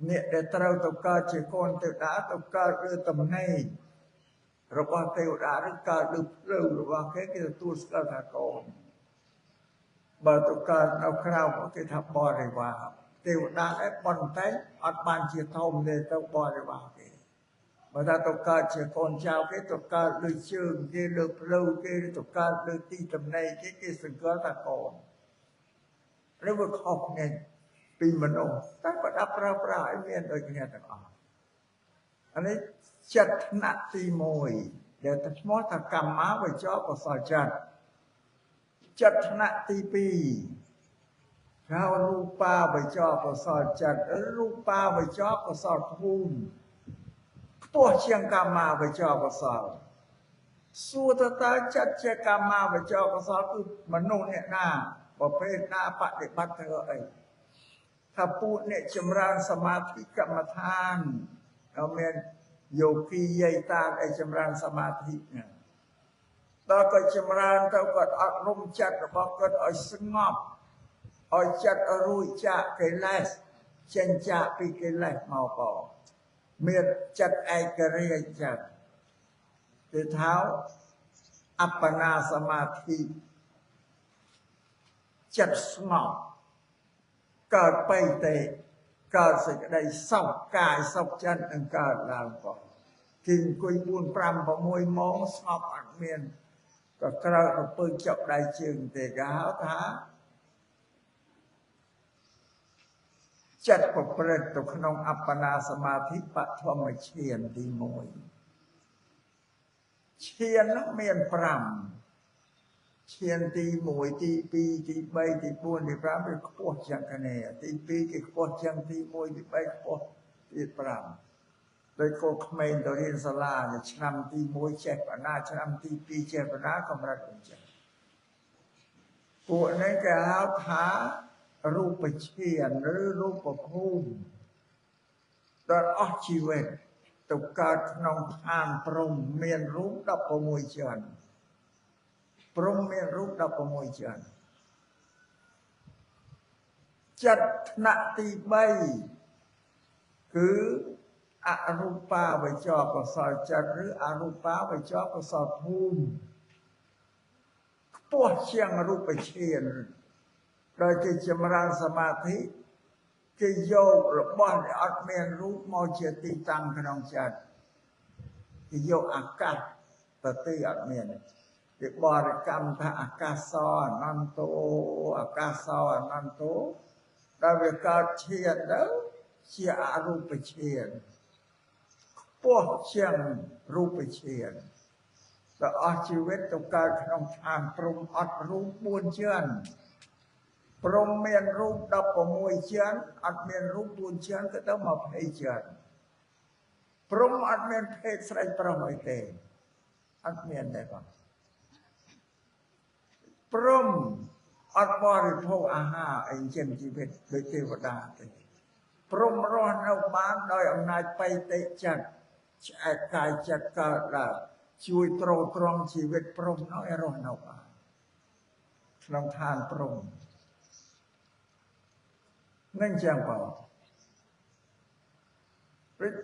អ្នកដែលត្រូវទៅកើតជាកូនទេវតាទៅកើតលើតំណែងរបស់ទេវតាឬកើតលើភ្លើងរបស់គេគេទទួលស្គាល់ថាកូនបើទៅកើតនៅក្រៅគេថាបរិវារទេវតាឯប៉ុន្តែអត់បានជាធំទេទៅបរិវារគេបើថាទៅកើតជាកូនចៅគេទៅកើតលើជើងគេលើផ្លូវគេទៅកើតលើទីតំណែងគេគេសង្កល់ថាកូនឬវាខុសគ្នាពីមនុស្សតែប្រដាប់ប្រើប្រាស់ឲ្យមានដូចគ្នាទាំងអស់អានេះចិត្តថ្នាក់ទី1ដែលឈ្មោះថាកម្មាវិចរកុសលចិត្តចិត្តថ្នាក់ទី2ហៅរូបាវិចរកុសលចិត្តរូបាវិចរកុសលភូមិខ្ពស់ជាងកម្មាវិចរកុសលសួរទៅតើចិត្តជាកម្មាវិចរកុសលគឺមនុស្សអ្នកណាប្រភេទណាបដិបត្តិធ្វើអីថាពួកអ្នកចម្រើនសមាធិកម្មដ្ឋានដល់មានយោគីយាយតាអីចម្រើនសមាធិហ្នឹងដល់ក៏ចម្រើនទៅគាត់អត់រំចិត្តរបស់គាត់ឲ្យស្ងប់ឲ្យចិត្តរួចចាកកិលេសចេញចាកពីកិលេសមកក៏មានចិត្តឯករាជ្យចិត្តគឺថាអបណាសមាធិចិត្តស្ងប់កើតបៃតេកើតសេចក្តីសុខកាយសុខចិត្តនឹងកើតឡើងក៏គេអង្គុយ4 5 6ម៉ោងស្ងប់អត់មានក៏ក្រោកទៅពើចុកដៃជើងទេគេហៅថាចិត្តប្រព្រឹត្តទៅក្នុងអបណាសមាធិបឋមឈានទី1ឈាននោះមាន5ឈានទី1ទី2ទី3ទី4ទី5វាខ្ពស់ជាងគ្នាទី2គេខ្ពស់ជាងទី1ទី3ខ្ពស់ទី5ដោយកូនក្មេងទៅរៀនសាលាឆ្នាំទី1ចេះបណ្ណាឆ្នាំទី2ចេះបណ្ណាកម្រិតអញ្ចឹងពួកនេះគេហៅថារូបឈានឬរូបភូមិដល់អស់ជីវិតទៅកើតក្នុងឋានព្រហ្មមានរូប16ជាន់ព្រហ្មមានរូប16ជាន់ចិត្តថ្នាក់ទី3គឺអរូបាវិចរកុសលចិត្តឬអរូបាវិចរកុសលភូមិខ្ពស់ជាងរូបឈានដោយគេចម្រើនសមាធិគេយករបស់ដែលអត់មានរូបមកជាទីតាំងក្នុងចិត្តគេយកអាកាសប្រទីអត់មានគេបរិកម្មថាអាកាសអនន្តោអាកាសអនន្តោដល់វាកើតឈានទៅជាអរូបឈានខ្ពស់ជាងរូបឈានដល់អស់ជីវិតទៅកើតក្នុងឋានព្រហ្មអត់រូប4ជាន់ព្រហ្មមានរូប16ជាន់អត់មានរូប4ជាន់ក៏ទៅ20ជាន់ព្រហ្មអត់មានភេទស្រីប្រុសអីទេអត់មានទេបងព្រហ្មអត់បរិភោគអាហារអីចឹងជីវិតដូចទេវតាទេព្រហ្មរស់នៅបានដោយអំណាចបៃតិចិត្តឆ្អែតកាយចិត្តកើតឡើងជួយទ្រទ្រង់ជីវិតព្រហ្មនោះឲ្យរស់នៅបានក្នុងឋានព្រហ្មនឹងចឹងបង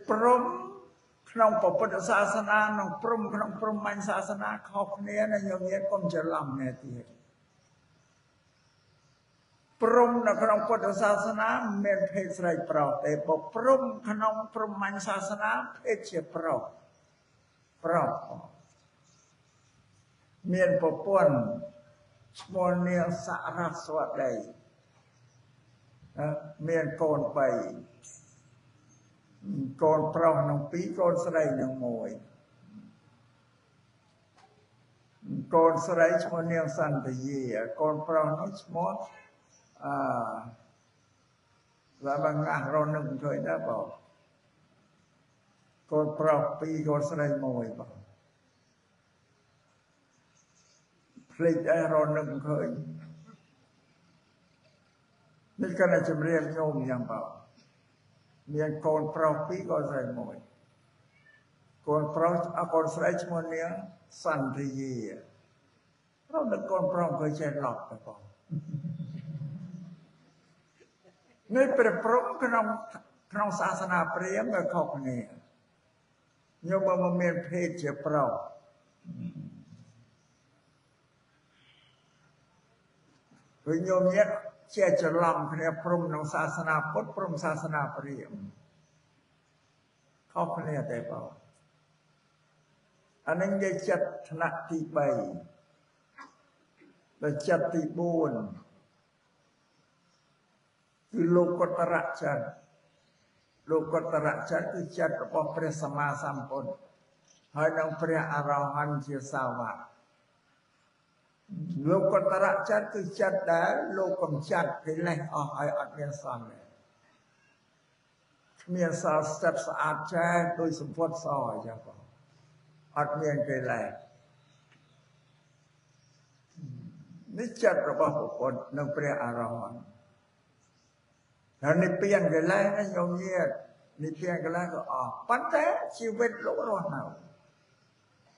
ព្រហ្មក្នុងពុទ្ធសាសនានិងព្រហ្មក្នុងព្រហ្មញ្ញសាសនាខុសគ្នាណាញោមញាតិកុំច្រឡំគ្នាទៀតព្រហ្មនៅក្នុងពុទ្ធសាសនាមានភេទស្រីប្រុសទេបើព្រហ្មក្នុងព្រហ្មញ្ញសាសនាភេទជាប្រុសប្រុសមានប្រពន្ធឈ្មោះនាងសារស្វតីមានកូន3កូនប្រុសនឹង2កូនស្រីនឹង1 កូនស្រីឈ្មោះនាងសន្តាយាកូនប្រុសនោះឈ្មោះអឺឡាបាងាស់រនឹងឃើញដែរបងកូនប្រុសពីរកូនស្រីមួយបងភ្លេចអីរនឹងឃើញនេះក៏ជម្រាបញោមយ៉ាងបងមានកូនប្រុសពីរកូនស្រីមួយកូនប្រុសអកូនស្រីឈ្មោះនាងសន្តាយារនឹងកូនប្រុសក៏ចេះឡប់ទៅបងនេះព្រះព្រំក្នុងសាសនាព្រាហ្មណ៍វាខុសគ្នាញោមបើមានភេទជាប្រុសព្រោះញោមញាតជាច្រឡំគ្នាព្រំក្នុងសាសនាពុទ្ធព្រំសាសនាព្រាហ្មណ៍ខុសគ្នាទេបងអានឹងនិយាយចិត្តថ្នាក់ទី3ដល់ចិត្តទី4គឺលោកតរៈចិត្តលោកតរៈចិត្តគឺចិត្តរបស់ព្រះសម្មាសម្ពុទ្ធហើយនឹងព្រះអរហន្តជាសាវកលោកតរៈចិត្តគឺចិត្តដែលលោកកំចាត់កិលេសអស់ហើយអត់មានសល់ទេគ្មានសល់ស្អាតស្អាតចែដោយសម្ពុតសអញ្ចឹងបងអត់មានកិលេសនេះចិត្តរបស់ពុទ្ធនិងព្រះអរហន្តហើយនិព្វានកិលេសណាញោមញាតនិព្វានកិលេសក៏អស់ប៉ុន្តែជីវិតលោករស់នៅ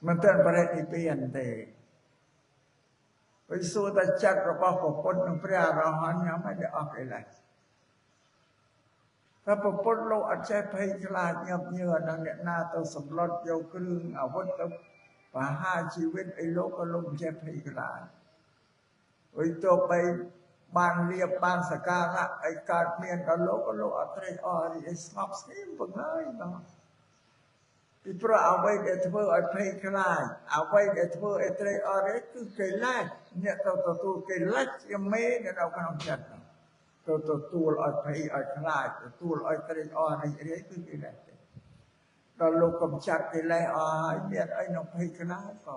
មិនទាន់បរិនិព្វានទេព្រោះសួរតែចិត្តរបស់ពុទ្ធនិងព្រះអរហន្តញ៉ាំឲ្យអស់កិលេសតែពុទ្ធលោកអត់ចេះភ័យខ្លាចញាប់ញើដល់អ្នកណាទៅសម្លុតយកគ្រឿងអាវុធទៅបហាជីវិតអីលោកក៏លោកមិនចេះភ័យខ្លាចព្រោះទោះបីបានលៀបបានសក្ការៈអីកើតមានដល់លោកក៏លោកអត់ត្រេកអររីកស្ងប់ស្ងៀមពងហើយបងពីព្រោះអ្វីដែលធ្វើឲ្យភ័យខ្លាចអ្វីដែលធ្វើឲ្យត្រេកអរគឺកិលេសអ្នកទៅទទួលកិលេសជាមេនៅក្នុងចិត្តទៅទទួលឲ្យភ័យឲ្យខ្លាចទទួលឲ្យត្រេកអររីករាយគឺកិលេសទេដល់លោកកំចាត់កិលេសអស់ហើយមានអីនឹងភ័យខ្លាចក៏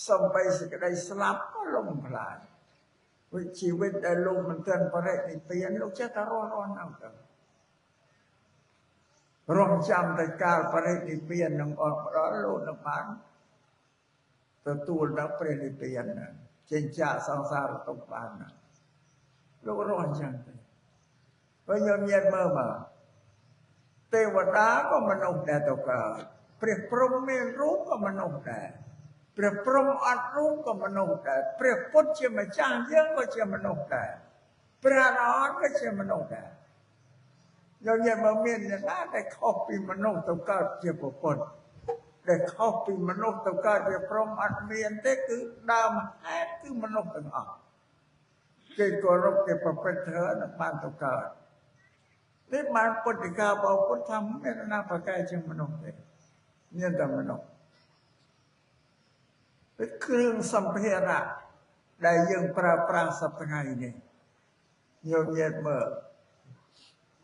សំបីសេចក្តីស្លាប់ក៏លោកមិនខ្លាចវិជីវិតដែលលោកមិនទាន់បរិនិព្វានលោកចេះតែរស់នៅទៅរងចាំតែកាលបរិនិព្វាននឹងអស់ដល់លោកនឹងបានទទួលដល់ព្រះនិព្វានចេញចាកសង្សារទុក្ខបានលោករស់អញ្ចឹងទេបើញោមញាតមើលមកទេវតាក៏មនុស្សដែរទៅកើតព្រះព្រហ្មមានរូបក៏មនុស្សដែរព្រះព្រហ្មអត់រូបក៏មនុស្សដែរព្រះពុទ្ធជាម្ចាស់យើងក៏ជាមនុស្សដែរព្រះអរហន្តក៏ជាមនុស្សដែរយកញាតមកមានអ្នកណាដែលខុសពីមនុស្សទៅកើតជាពុទ្ធដែលខុសពីមនុស្សទៅកើតជាព្រហ្មអត់មានទេគឺដើមហេតុគឺមនុស្សទាំងអស់គេគោរពគេប្រព្រឹត្តធម៌នឹងបានទៅកើតនេះបានពុទ្ធិកាបពុទ្ធថាមានណាប្រកែជាមនុស្សទេមានតែមនុស្សគឺគ្រឿងសម្ភារៈដែលយើងប្រើប្រាស់សប្តាហ៍ថ្ងៃនេះញោមញាតមើល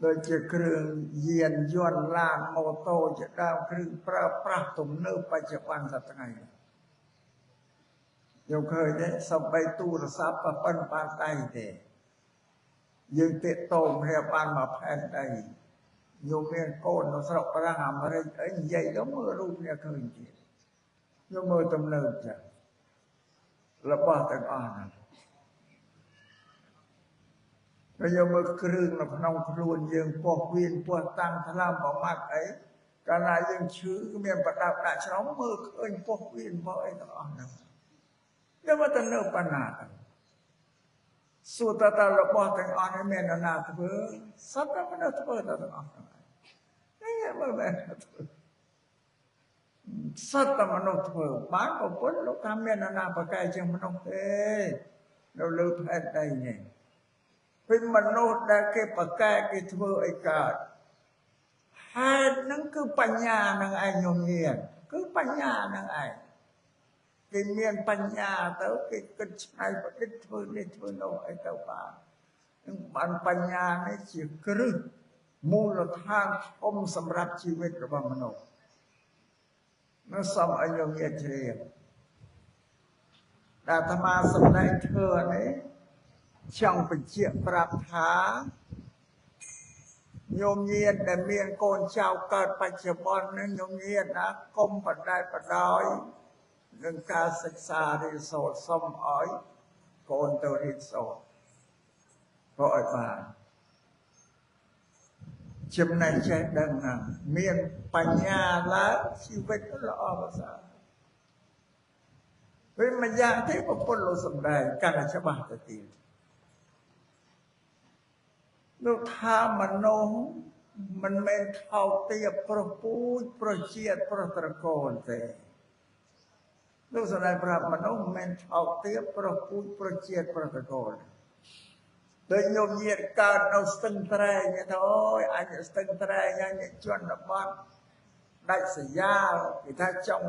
ដូចជាគ្រឿងយានយន្តឡានម៉ូតូជាដើមគ្រឿងប្រើប្រាស់ទំនើបបច្ចុប្បន្នសប្តាហ៍ថ្ងៃនេះយើងឃើញទេសំបីទូរស័ព្ទប៉ុណ្ណបានដៃទេយើងទាក់ទងគ្នាបានមួយផែនដីញោមមានកូននៅស្រុកបារាំងអាមេរិកអីនិយាយទៅមើលរូបគ្នាឃើញទៀតញោមមើលទំនើបចឹងរបស់ទាំងអស់ហ្នឹងហើយយកមើលគ្រឿងនៅក្នុងខ្លួនយើងពោះវៀនពោះតាំងថ្លើមប្រមាត់អីកាលណាយើងឈឺគ្មានប្រដាប់ដាក់ច្រំមើលឃើញពោះវៀនពោះអីទាំងអស់ហ្នឹងយកមកទៅនៅបណ្ណាទៅសួរតើតើរបស់ទាំងអស់នេះមាននរណាធ្វើសត្វតែមនុស្សធ្វើទៅទាំងអស់ហ្នឹងនេះមើលមែនធ្វើសត្វតែមនុស្សធ្វើបានប្រពន្ធលោកថាមាននរណាប្រកែជាងមនុស្សទេនៅលើផែនដីនេះពីមនុស្សដែលគេប្រកែគេធ្វើអីកើតហេតុហ្នឹងគឺបញ្ញានឹងឯងញោមញាតគឺបញ្ញានឹងឯងគេមានបញ្ញាទៅគេគិតច្នៃប្រឌិតធ្វើនេះធ្វើនោះអីទៅបាននឹងបានបញ្ញានេះជាគ្រឹះមូលដ្ឋានធំសម្រាប់ជីវិតរបស់មនុស្សនៅសូមឲ្យញោមញាតជ្រាប ដែលអាត្មាសម្ដែងធ្វើនេះចង់បញ្ជាក់ប្រាប់ថាញោមញាតដែលមានកូនចៅកើតបច្ចុប្បន្ននេះញោមញាតណាកុំបដែតបដោយនឹងការសិក្សារៀនសូត្រសុំឲ្យកូនទៅរៀនសូត្រក៏ឲ្យបានចំណេះចេះដឹងណាមានបញ្ញាឡើងជីវិតល្អប្រសើរវិញម្យ៉ាងទេប្រពន្ធលោកសំដែងកាន់តែច្បាស់ទៅទៀតលោកថាមនុស្សមិនមែនថោកទាបប្រុសពូជប្រុសជាតិប្រុសត្រកូលទេលោកសំដែងប្រាប់មនុស្សមិនមែនថោកទាបប្រុសពូជប្រុសជាតិប្រុសត្រកូលដូចញោមញាតកើតនៅស្ទឹងត្រែងថាអូយអញស្ទឹងត្រែងអញជនបទដាច់ស្រយាលគេថាចង់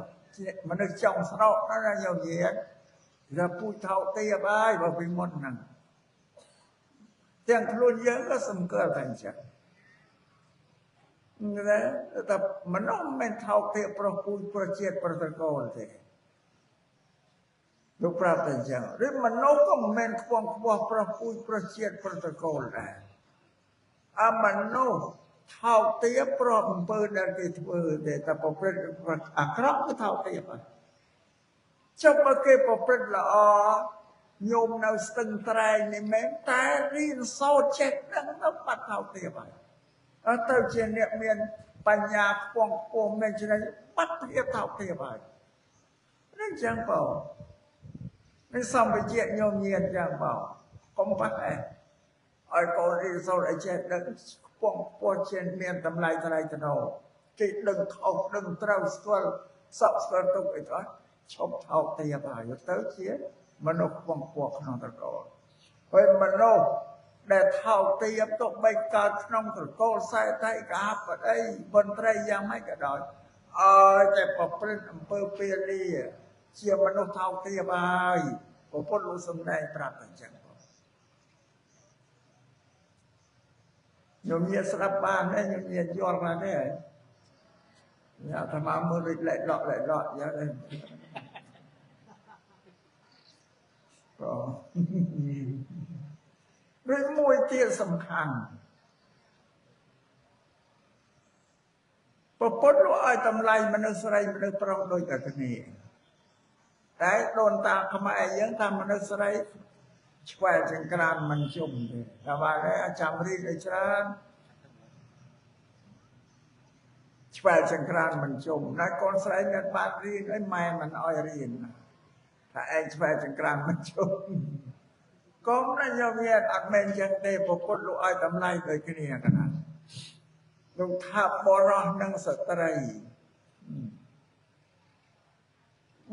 មនុស្សចង់ស្រកណាញោមញាតគេថាពូជថោកទាបហើយបើពីមុនហ្នឹងទាំងខ្លួនយើងក៏សម្គាល់តែអញ្ចឹងតែមនុស្សមិនថោកទាបប្រុសពូជប្រុសជាតិប្រុសត្រកូលទេលោកប្រាប់តែអញ្ចឹងឬមនុស្សក៏មិនមែនខ្ពង់ខ្ពស់ប្រុសពូជប្រុសជាតិប្រុសត្រកូលដែរអមនុស្សថោកទាបប្រុសអំពើដែលគេធ្វើទេតែប្រព្រឹត្តអាក្រក់គឺថោកទាបហើយចុះបើគេប្រព្រឹត្តល្អញោមនៅស្ទឹងត្រែងនេះមែនតែរៀនសូត្រចេះដឹងទៅបាត់ថោកទាបហើយអត់ទៅជាអ្នកមានបញ្ញាខ្ពង់ខ្ពស់មានចំណេះបាត់ភាពថោកទាបហើយនេះអញ្ចឹងបងនេះសម្បជាញោមញាតយ៉ាងបងកុំប៉ះឯងឲ្យកូនរៀនសូត្រឲ្យចេះដឹងខ្ពង់ខ្ពស់ជាមានតម្លៃថ្លៃថ្នូរគេដឹងខុសដឹងត្រូវស្គាល់សក់ស្គាល់ទុកអីទៅឈប់ថោកទាបហើយទៅជាមនុស្សខ្ពង់ខ្ពស់ក្នុងត្រកូលហើយមនុស្សដែលថោកទាបទោះបីកើតក្នុងត្រកូលសេដ្ឋីកហបតីមន្ត្រីយ៉ាងម៉េចក៏ដោយឲ្យតែប្រព្រឹត្តអំពើពាលាជាមនុស្សថោកទាបហើយព្រះពុទ្ធលោកសំដែងប្រាប់អញ្ចឹងបងញោមញាតស្ដាប់បានទេញោមញាតយល់បានទេអាត្មាមើលដូចលែកលក់លែកលក់យ៉ាងនេះបងរឿងមួយទៀតសំខាន់ព្រះពុទ្ធលោកឲ្យតម្លៃមនុស្សស្រីមនុស្សប្រុសដូចតែគ្នាតែដូនតាខ្មែរយើងថាមនុស្សស្រីឆ្វែចង្ក្រានមិនជុំទេតែว่าអាចាំរៀនឲ្យច្រើនឆ្វែចង្ក្រានមិនជុំណាកូនស្រីមិនបានរៀនអីម៉ែមិនឲ្យរៀនថាឯងឆ្វែចង្ក្រានមិនជុំកុំណាញោមញាតអត់មែនចឹងទេព្រះពុទ្ធលោកឲ្យតម្លៃដូចគ្នាកណាលោកថាបរោះនិងស្ត្រី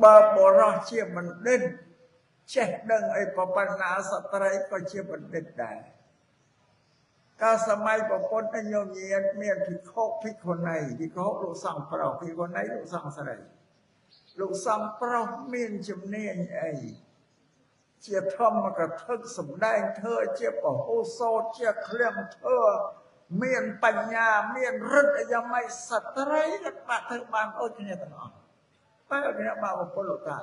បើបរោះជាបណ្ឌិតចេះដឹងអីបណ្ណាស្ត្រីក៏ជាបណ្ឌិតដែរកាលសម័យព្រះពុទ្ធញោមញាតមានភិក្ខុភិក្ខុនីភិក្ខុលោកសង្ឃប្រុសភិក្ខុនីលោកសង្ឃស្រីលោកសង្ឃប្រុសមានជំនាញអីជាធម្មកថាសម្ដែងធ្វើជាពហុសោតជាឃ្លាំងធ្វើមានបញ្ញាមានឫទ្ធិយ៉ាងម៉េចស្ត្រីក៏បាក់ធ្វើបានដូចគ្នាទាំងអស់តែគ្នាបាក់ពុទ្ធលោកថា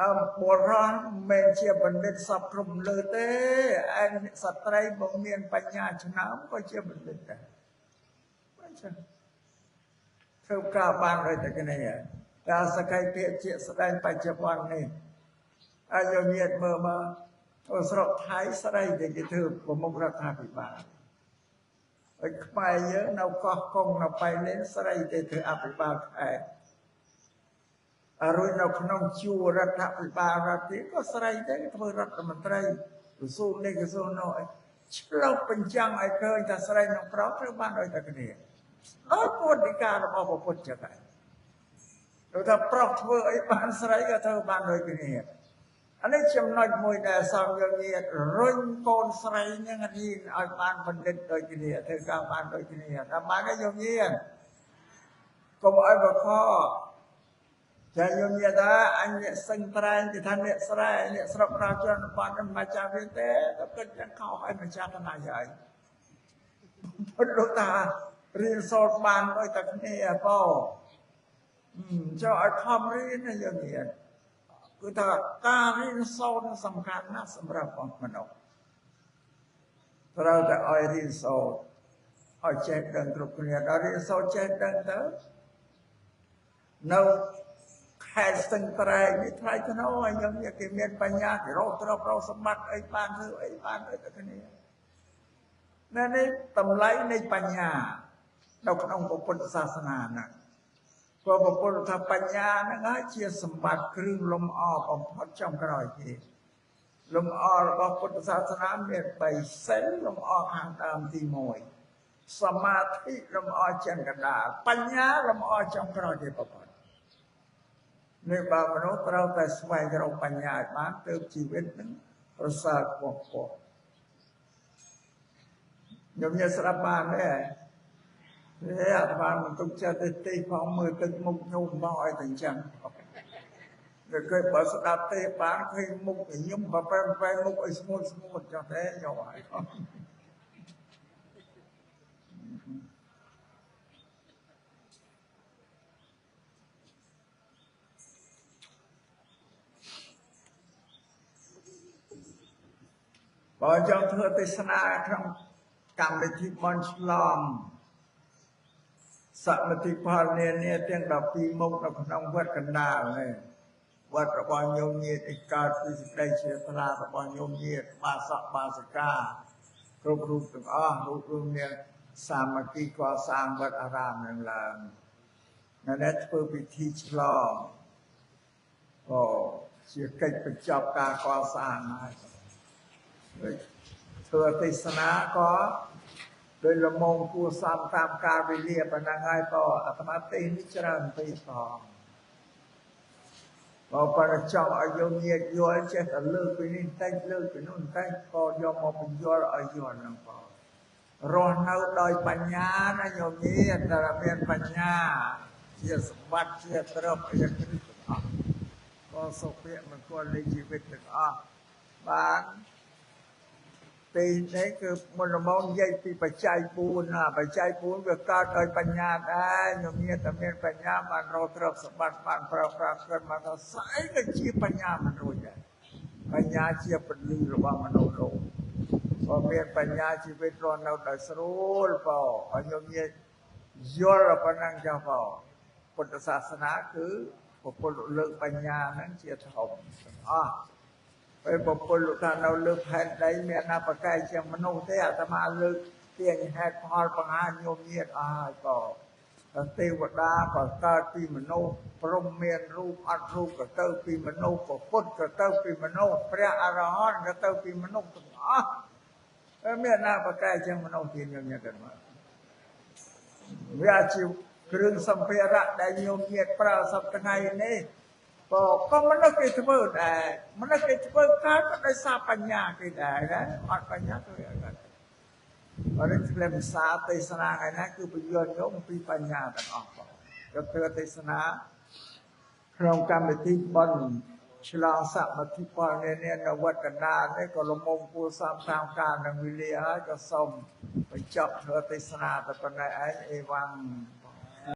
អមបុរសមិនជាបណ្ឌិតសពគ្រប់លើទេឯងស្ត្រីបើមានបញ្ញាឆ្នើមក៏ជាបណ្ឌិតដែរអញ្ចឹងធ្វើការបានដូចតែគ្នាតែសក្តិភាពជាស្ដែងបច្ចុប្បន្ននេះអាយុញាតមើលមកស្រុកថៃស្រីតែគេធ្វើប្រមុខរដ្ឋាភិបាលហើយខ្មែរយើងនៅកោះកុងនៅប៉ៃលិនស្រីតែធ្វើអភិបាលខេត្តរួចនៅក្នុងជួររដ្ឋាភិបាលរដ្ឋទៀតក៏ស្រីទេធ្វើរដ្ឋមន្ត្រីក្រសួងនេះក្រសួងនោះឆ្លុះបញ្ចាំងឲ្យឃើញថាស្រីនិងប្រុសត្រូវបានដូចតែគ្នាដោយពុទ្ធដីការបស់ព្រះពុទ្ធចឹងដែរដូចថាប្រុសធ្វើអីបានស្រីក៏ធ្វើបានដូចគ្នាអានេះចំណុចមួយដែលសង្ឃយើងញាតរុញកូនស្រីនឹងរៀនឲ្យបានបណ្ឌិតដូចគ្នាធ្វើការបានដូចគ្នាថាបានទេយើងញាតកុំឲ្យបខចាញោមញាតថាអញអ្នកសឹងត្រែងគេថាអ្នកស្រែអ្នកស្រុកក្រៅជនបទមិនចាំវាទេទៅគិតយ៉ាងខុសឲ្យមិនចាំតាណាហើយពុទ្ធលោកតារៀនសូត្របានដូចតែគ្នាបង cho ai không riêng nó giờ nghiện គឺថាការរៀនសូត្រសំខាន់ណាស់សម្រាប់មនុស្សត្រូវតែឲ្យរៀនសូត្រឲ្យចេះដឹងគ្រប់គ្នាដល់រៀនសូត្រចេះដឹងទៅនៅខេត្តស្ទឹងត្រែងនេះថ្លៃថ្នូរឲ្យយើងគេមានបញ្ញាគេរកទ្រព្យរកសម្បត្តិអីបានធ្វើអីបានដូចតែគ្នានេះតម្លៃនៃបញ្ញានៅក្នុងពុទ្ធសាសនាហ្នឹងព្រោះពុទ្ធថាបញ្ញាហ្នឹងហើយជាសម្បត្តិគ្រឿងលម្អបំផុតចុងក្រោយគេលម្អរបស់ពុទ្ធសាសនាមាន3សិលលម្អខាងដើមទី1សមាធិលម្អចឹងកណ្ដាលបញ្ញាលម្អចុងក្រោយគេបំផុតនេះបើមនុស្សត្រូវតែស្វែងរកបញ្ញាឲ្យបានទើបជីវិតនឹងប្រសើរខ្ពស់ខ្ពស់ខ្ញុំញ៉ាំស្រាប់បានទេទេអាត្មាមិនទុកចិត្តទេទេផងមើលទឹកមុខញោមមកឲ្យតែអញ្ចឹងតែគេបើស្ដាប់ទេបានឃើញមុខញឹមប្រែប្រែមុខឲ្យស្ងួតស្ងួតចុះទេញោមហើយបើចង់ធ្វើទេសនាក្នុងកម្មវិធីបុណ្យឆ្លងសមិទ្ធផលនានាទាំង12មុខនៅក្នុងវត្តកណ្ដាលនេះវត្តរបស់ញោមញាតឯកើតពីសេចក្តីជ្រះថ្លារបស់ញោមញាតបាសកបាសិកាគ្រប់រូបទាំងអស់រូបរួមមានសាមគ្គីកសាងវត្តអារាមនឹងឡើងនៅនេះធ្វើពិធីឆ្លងក៏ជាកិច្ចបញ្ចប់ការកសាងហើយធ្វើទេសនាក៏ដោយលមងគួសមតាមកាលវេលាប៉ុណ្ណឹងហើយក៏អាត្មាទេសនេះច្រើនពេកផងបើប៉ុន្តែចង់ឲ្យយើងញាតយល់ចេះតែលើកពីនេះបន្តិចលើកពីនោះបន្តិចក៏យកមកបញ្យល់ឲ្យយល់ហ្នឹងផងរស់នៅដោយបញ្ញាណាញោមញាតតែមានបញ្ញាជាសម្បត្តិជាទ្រព្យជាគ្រឹះទាំងអស់ក៏សុភមង្គលនៃជីវិតទាំងអស់បានទីនេះគឺមុនដំបូងនិយាយពីបច្ច័យ4ណាបច្ច័យ4វាកើតដោយបញ្ញាដែរញោមញាតតែមានបញ្ញាបានរកទ្រព្យសម្បត្តិបានប្រើប្រាស់កើតមកថាស្អីក៏ជាបញ្ញាមិនរួចដែរបញ្ញាជាពន្លឺរបស់មនុស្សលោកបើមានបញ្ញាជីវិតរស់នៅដោយស្រួលបើឲ្យញោមញាតយល់ប៉ុណ្ណឹងចុះបើពុទ្ធសាសនាគឺពុទ្ធលើកបញ្ញាហ្នឹងជាធំទាំងអស់ពេលបុគ្គលលោកថានៅលើផែនដីមានណាប្រកែកជាមនុស្សទេអាត្មាលើកទាញហេតុផលបង្ហាញញោមញាតអស់ហើយក៏ទេវតាក៏កើតពីមនុស្សព្រហ្មមានរូបអត់រូបក៏ទៅពីមនុស្សពុទ្ធក៏ទៅពីមនុស្សព្រះអរហន្តក៏ទៅពីមនុស្សទាំងអស់តែមានណាប្រកែកជាមនុស្សទៀតញោមញាតមកវាជាគ្រឿងសម្ភារៈដែលញោមញាតប្រើសប្តាហ៍ថ្ងៃនេះក៏មនុស្សគេធ្វើដែរមនុស្សគេធ្វើកើតក៏ដោយសារបញ្ញាគេដែរណាអត់បញ្ញាធ្វើអត់កើតបើនេះខ្លឹមសារទេសនាថ្ងៃណាគឺបញ្យល់ញោមពីបញ្ញាទាំងអស់បងយកធ្វើទេសនាក្នុងកម្មវិធីបុណ្យឆ្លងសមិទ្ធផលនានានៅវត្តកណ្ដាលនេះក៏លំងគួសមតាមកាលនឹងវេលាហើយក៏សូមបញ្ចប់ធ្វើទេសនាតែប៉ុណ្ណេះឯងអេវ៉ាំង